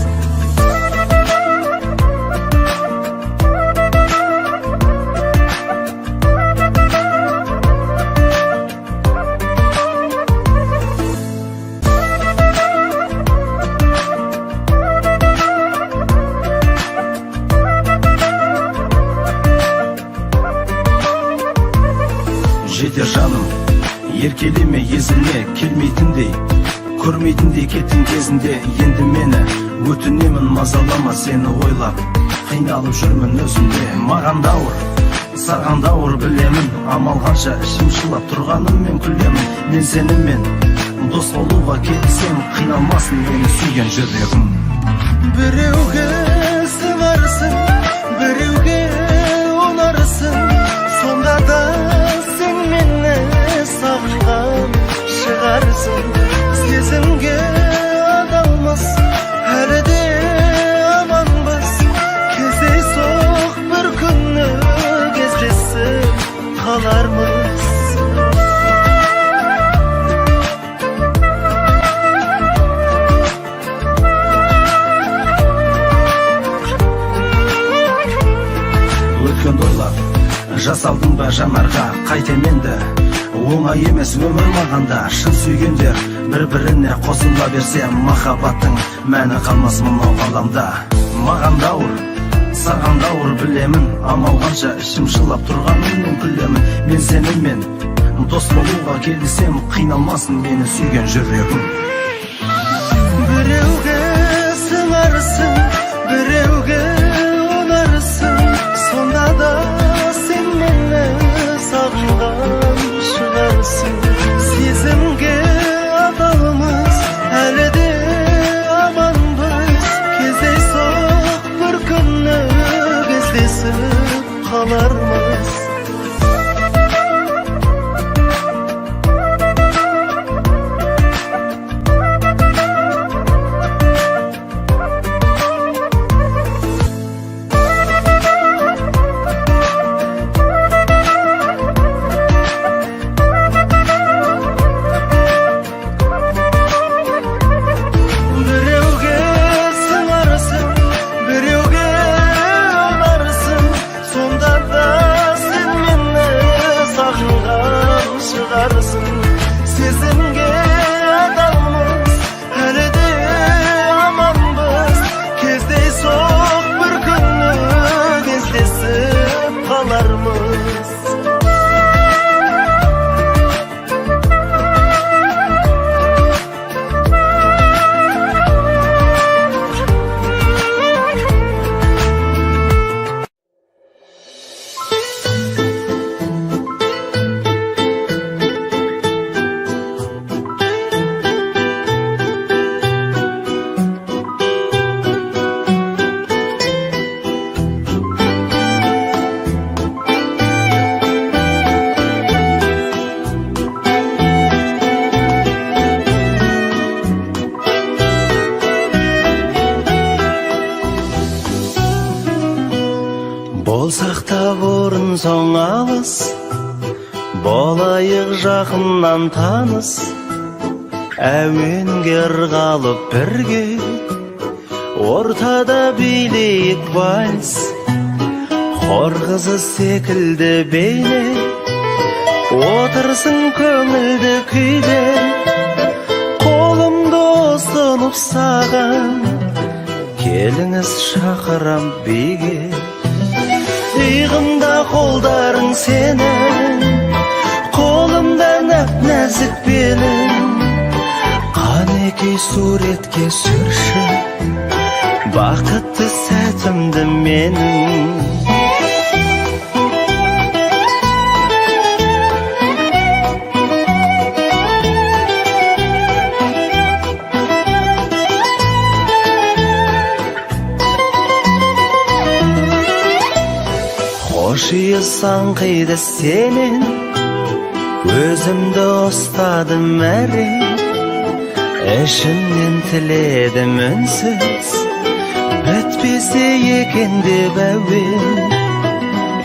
Жетер жаным, еркелеме, езілме, келмейтіндей, көрмейтіндей кеттің кезінде. Енді мені өтінемін, мазалама, сені ойлап қиналып жүрмін өзімде. Маған да ауыр, саған да ауыр білемін, амал қанша ішім жылап тұрғаныммен күлемін. Мен сенімен дос болуға келісем, қиналмасын мені сүйген жүрегім. Біреуге сыңарсың, біреуге ұнарсың, сонда да сен мені сағынған шығарсың. Сезімге адалмыз, әлі де аманбыз, кездейсоқ бір күні кездесіп қалармыз. Өткенді ойлап жасалдың ба жанарға, қайтем енді, оңай емес өмір маған да. Шын сүйгендер бір-біріне қосыла берсе, махаббаттың мәні қалмас мынау ғаламда. Маған да ауыр, саған да ауыр білемін, амал қанша ішім жылап тұрғаныммен күлемін. Мен сенімен дос болуға келісем, қиналмасын мені сүйген жүрегім. Біреуге сыңарсың, біреуге ұнарсың, сонда да сен мені сағынған шығарсың. Сезімге адалмыз, әлі де аманбыз, кездейсоқ бір күні кездесіп қалармыз. Болсақ та бұрын соң алыс, болайық жақыннан таныс. Әуенге ырғалып бірге, ортада билейік вальс. Хор қызы секілді бейне, отырсың көңілді күйде. Қолымды ұсынып саған, келіңіз, шақырам биге. Иығымда қолдарың сенің, қолымда нәп нәзік белің. Қанекей, суретке түсірші бақытты сәтімді менің. Хош иіс аңқиды сенен, өзімді ұстадым әрең. Ішімнен тіледім үнсіз, бітпесе екен деп әуен.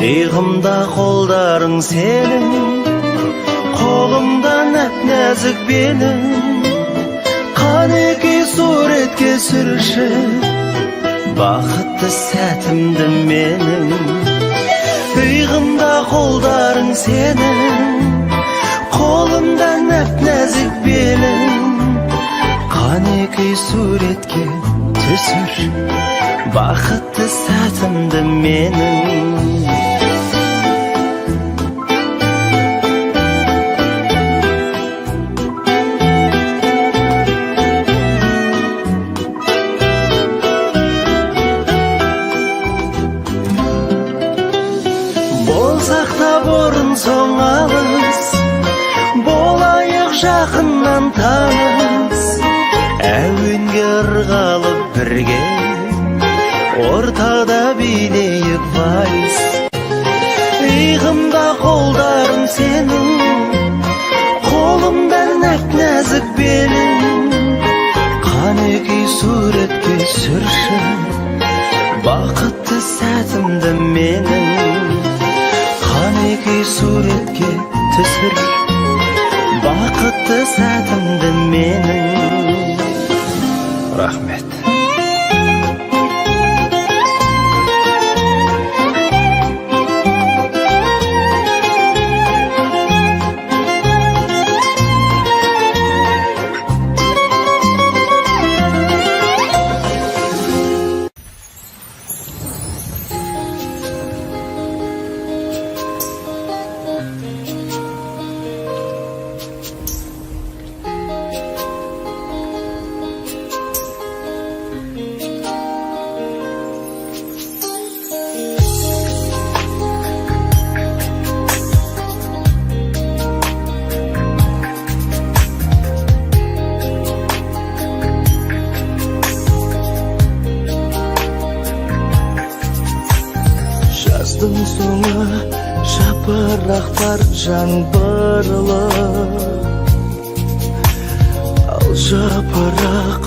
Иығымда қолдарың сенің, қолымда нәп нәзік белің. Қанекей, суретке түсірші бақытты сәтімді менің. Иығымда қолдарың сенің, қолымда нәп нәзік белің. Қанекей, суретке түсір бақытты сәтімді менің. Болсақ та бұрын соң алыс, болайық жақыннан таныс. Әуенге ырғалып бірге, ортада билейік вальс. Иығымда қолдарың сенің, қолымда нәп нәзік белің. Қанекей, суретке түсірші бақытты сәтімді менің. Қанекей, суретке түсір бақытты сәтімді менің. Рахмет. Жаздың соңы, жапырақтар жаңбырлы, ал жапырақ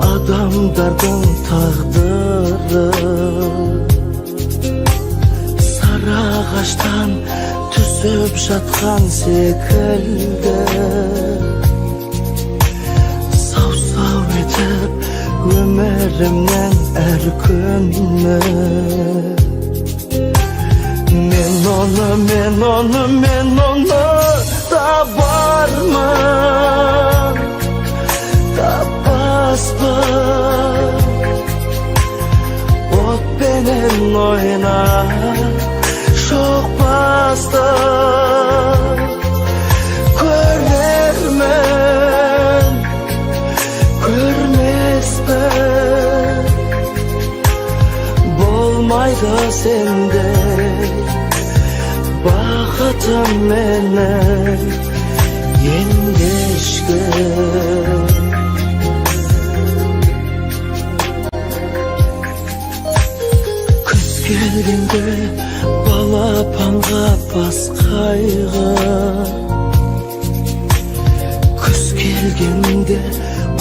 адамдардың тағдыры. Сары ағаштан түсіп жатқан секілді, сау-сау етіп өмірімнің әр күні. Мен оны, мен оны, мен оны табармын, таппаспын. Отпенен ойнап шоқпасты көрермін, көрмеспін. Болмайды сенде бақытым менің енді ешкім. Күз келгенде балапанға бас қайғы, күз келгенде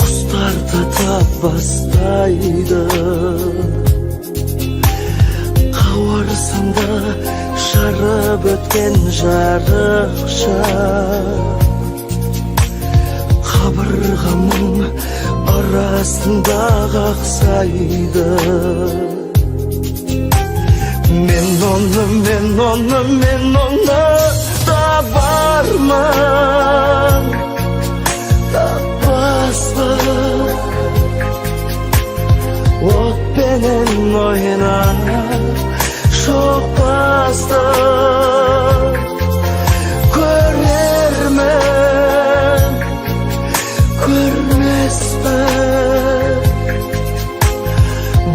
құстар тата бастайды. Қауырсынды Кеткен жарықша қабырғамның арасында қақсайды. Мен оны, мен оны, мен оны табармын, таппаспын. Отпенен ойнап шоқпасты көрермін, көрмеспін.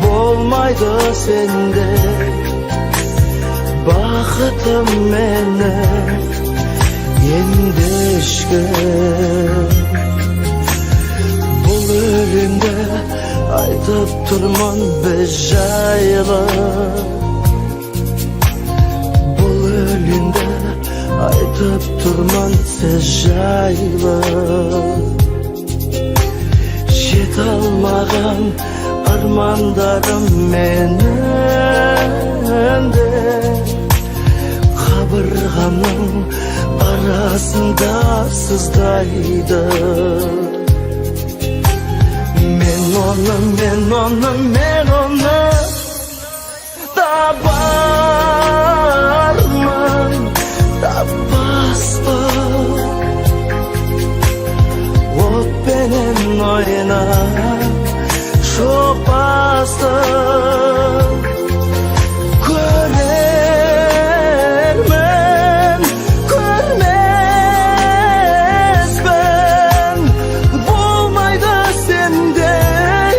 Болмайды сенде бақытым менің енді ешкім. Бұл өлеңді айтып тұрмын біз жайлы, бұл өлеңді айтып тұрмын сіз жайлы. Жете алмаған армандарым менің де қабырғамның арасында сыздайды. Мен оны, мен оны, мен оны табармын, таппаспын. Отпенен ойнап шоқпасты көрермін, көрмеспін. Болмайды сендей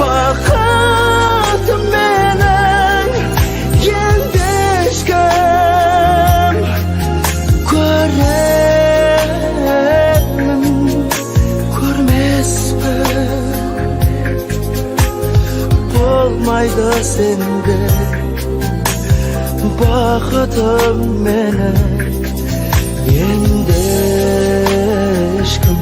бақытым менің енді ешкім. Көрермін, көрмеспін. Болмайды сенде бақытым менің енді ешкім.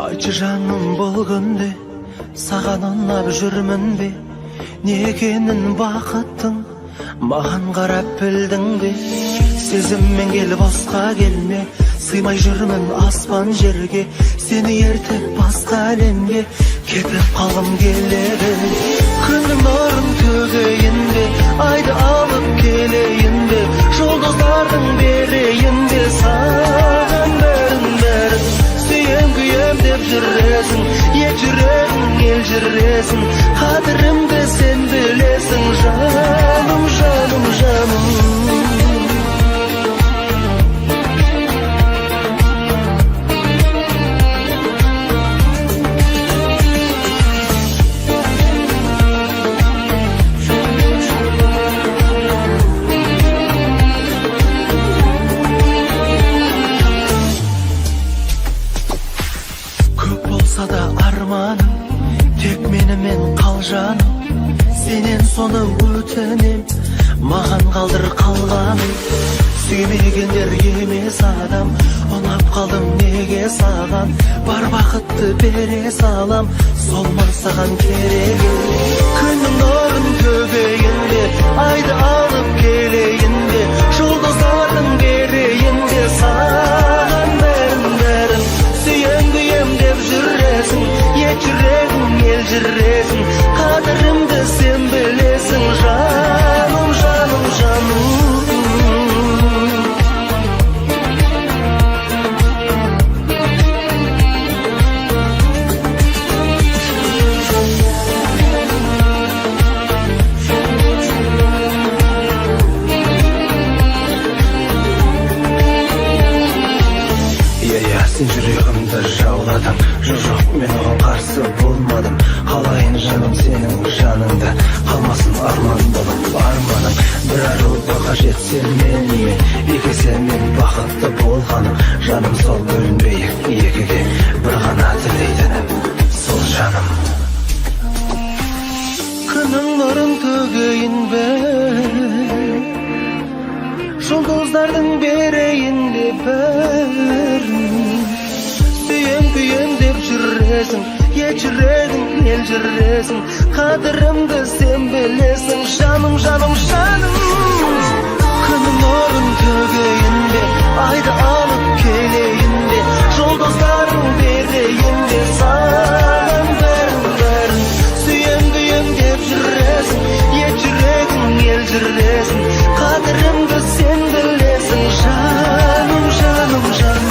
Айтшы, жаным, бұл күнде саған ұнап жүрмін бе? Не екенін бақыттың маған қарап білдің бе? Сезіммен кел, босқа келме. Сыймай жүрмін аспан жерге. Сені ертіп басқа әлемге кетіп қалғым келеді. Күннің нұрын төгейін бе, айды алып келейін бе, жұлдыздардың берейін бе саған бәрін, бәрін. Сүйем, күйем деп жүресің, ет жүрегің елжіресің. Қадірімді сен білесің, жаным, жаным, жаным. Көп болса да арманым, тек менімен қал, жаным. Сенен соны өтінем, маған қалдыр қалғанын. Сүймегендер емес адам. Ұнап қалдым неге саған? Бар бақытты бере салам, сол ма саған керегі? Күннің нұрын төгейін бе, айды алып келейін бе, жұлдыздардың берейін бе саған бәрін, бәрін. Сүйем, күйем деп жүресің, ет жүрегің елжіресің. Қадірімді сен білесің, жаным, жаным, жаным. Сағындым сенің жаныңды, қалмасын арман болып арманым. Бір арылуға қажет сен менімен, екі есе мен бақытты болғаным. Жаным сол, бөлінбейік екіге, бір ғана тілейтінім сол, жаным. Күннің нұрын төгейін бе, жұлдыздардың берейін бе бәрін? Сүйем, күйем деп жүресің, ет жүрегің елжіресің. Қадірімді сен білесің, жаным, жаным, жаным. Күннің нұрын төгейін бе, айды алып келейін бе, жұлдыздардың берейін бе саған бәрін, бәрін? Сүйем, күйем деп жүресің, ет жүрегің елжіресің. Қадірімді сен білесің, жаным, жаным, жаным.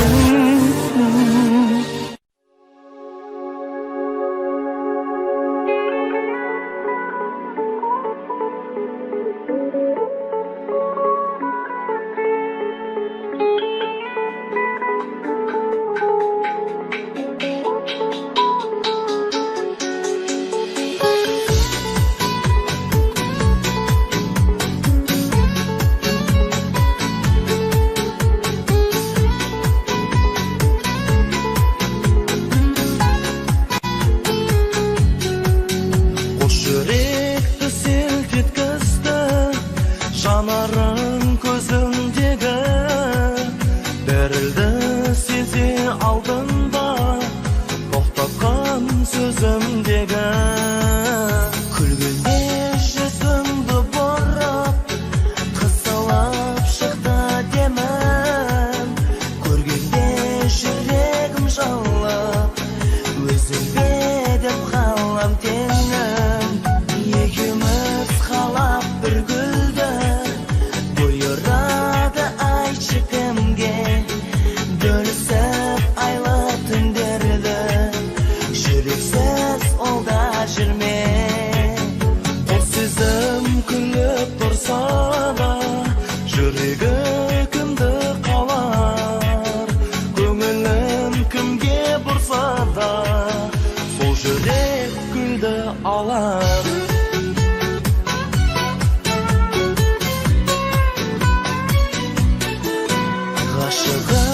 Қос жүректі селт еткізді жанарың көзімдегі дірілді сезе алдың ба тоқтатқан сөзімдегі? Күлгенде жүзіңді бұрып, қысылып шықты демім. Көргенде жүрегім жылып, өзіңде деп қалам теңім. Екеуміз қалап бір гүлді, бұйырады айтшы кімге бөлісіп айлы түндерді? Жүрексіз ол да жүрме. Қос сезім күліп тұрса да, жүрегі кімді қалар? Көңілін кімге бұрса да, сол жүрек гүлді алар. Ғашығы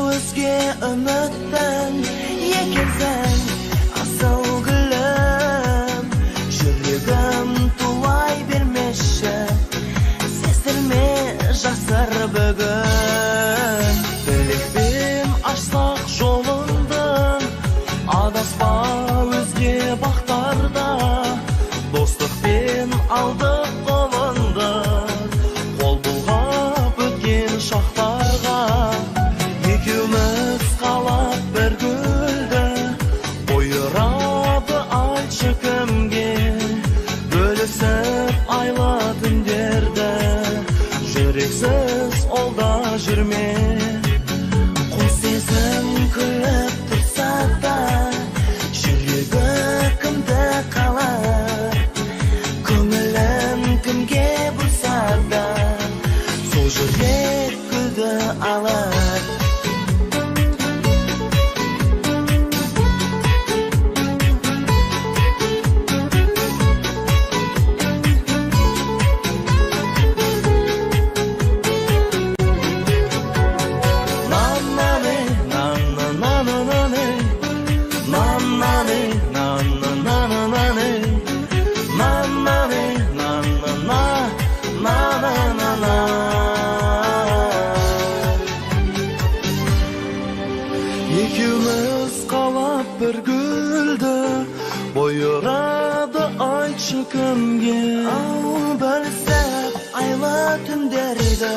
өзге үміттің екенсің, асыл гүлім. Жүрегім тулай бермеші, сездірме, жасыр бүгін. Тілекпен ашсақ жолыңды, адаспа өзге бақтарда. Достықпен алдық қолыңды, қол бұлғап өткен шақтарға. Екеуміз қалап бір гүлді, бұйырады айтшы кімге бөлісіп айлы түндерді? Жүрексіз ол да жүрме. Қос сезім күліп тұрса да, жүрегі кімді қалар? Көңілін кімге бұрса да, сол жүрек гүлді алар. На-на-на-на-на-на-на-на-на-на-на-на-на-на. Екеуміз қалап бір гүлді, бұйырады айтшы кімге Ау, бөлісіп айлы түндерді,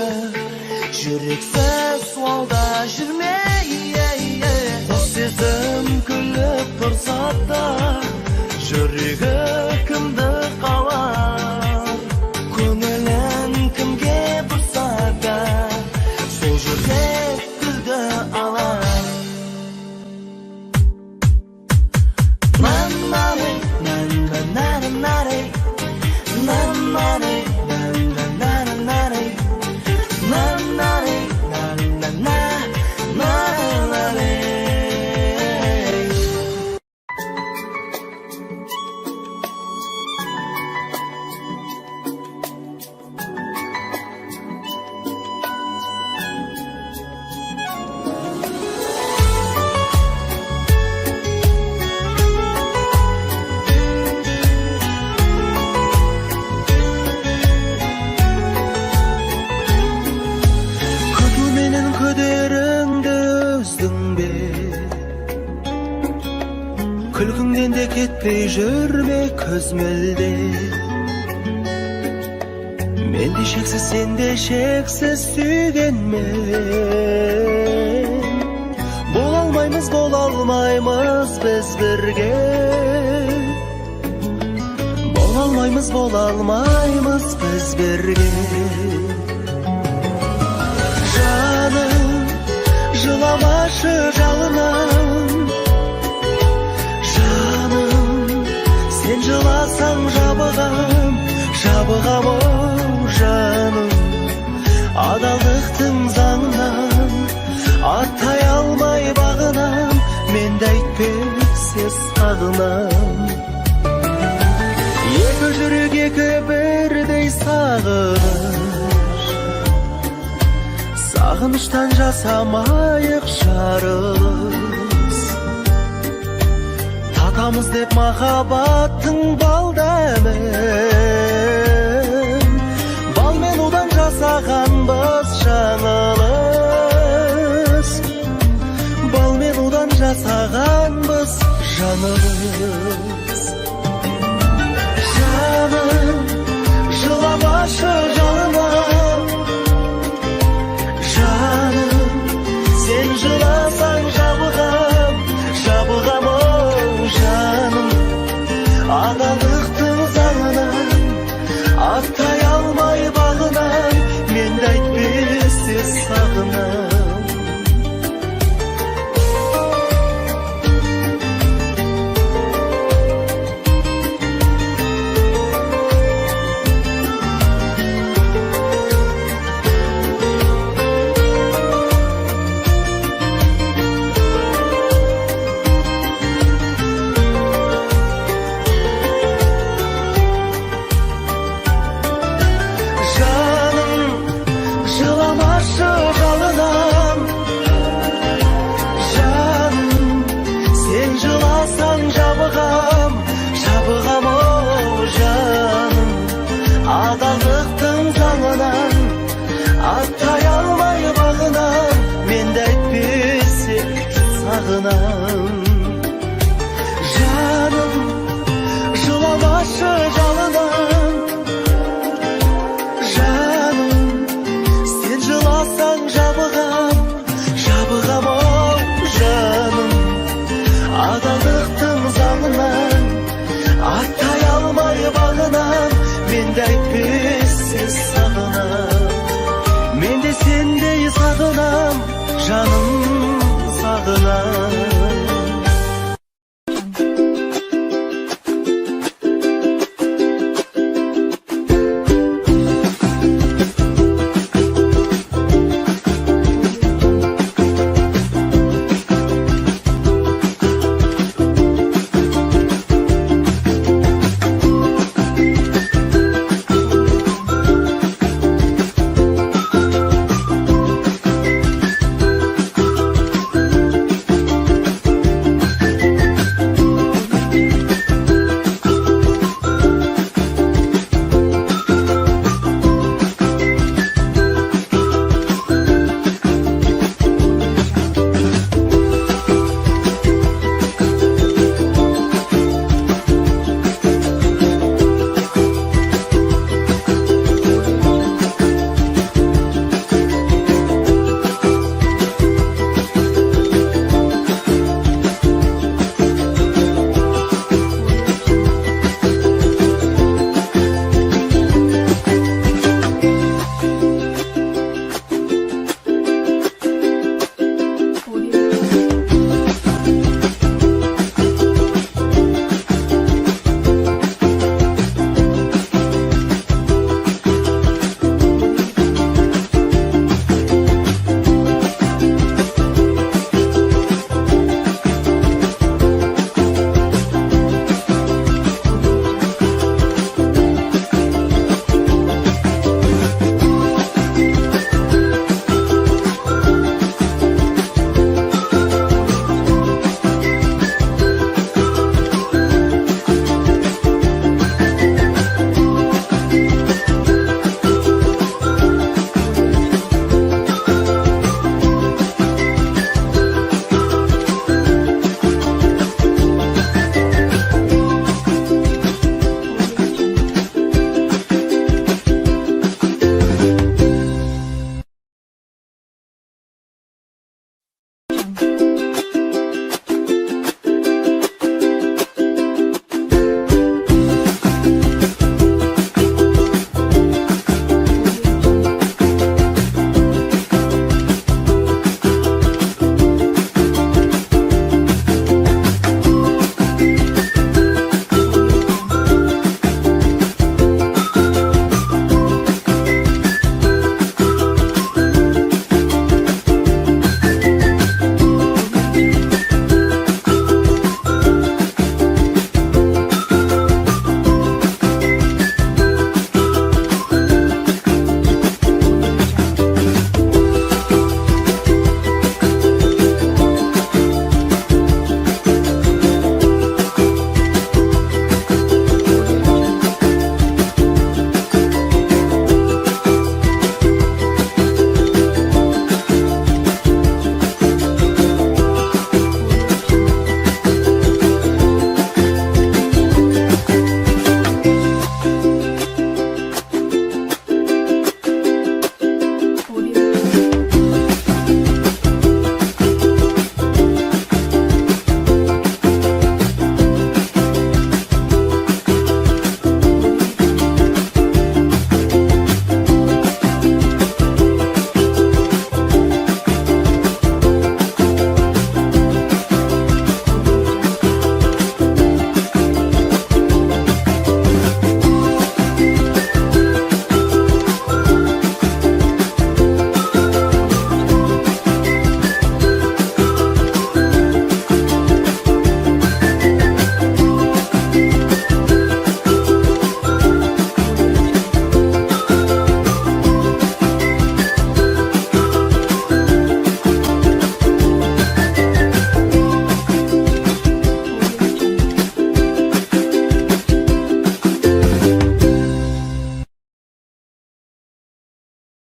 жүрексіз ол да жүрме. Қос сезім күліп тұрса да, жүрегі кімді қалар? Көңілін кімге бұрса да, сол жүрек гүлді алар. На-на-на, на-на-на-на-на, на-на-на, на-на-на-на-на, на-на-на, на-на-на-на-на. Әйтпей жүрме көз мөлдеп. Мен де шексіз, сен де шексіз сүйгенмен, бола алмаймыз, бола алмаймыз біз бірге. Бола алмаймыз, бола алмаймыз біз бірге. Жаным, жыламашы, жалынам. Жаным, сен жыласаң, жабығам, жабығам, оу, жаным. Адалдықтың заңынан аттай алмай бағынам, мен де әйтпесе сағынам. Екі жүрек, екі бірдей сағыныш. Сағыныштан жасамайық жарылыс. Татамыз деп махаббаттың бал дәмін, бал мен удан жасағанбыз жаңылыс. Бал мен удан жасағанбыз жаңылыс. Жаным, жыламашы, жалынам. Жаным, сен жыласаң, жабығам, жабығам, оу, жаным. Адалдықтың заңынан аттай алмай бағынам, мен де әйтпесе сағынам. Жаным, жыламашы, жалынам. Жаным, сен жыласаң, жабығам, жабығам, оу, жаным. Адалдықтың заңынан аттай алмай бағынам, мен де әйтпесе сағынам. Жаным, жыламашы, жалынам. Жаным, сен жыласаң, жабығам, жабығам, оу, жаным. Адалдықтың заңынан аттай алмай бағынам, мен де әйтпесе сағынам. Мен де сендей сағынам, жаным, сағынам.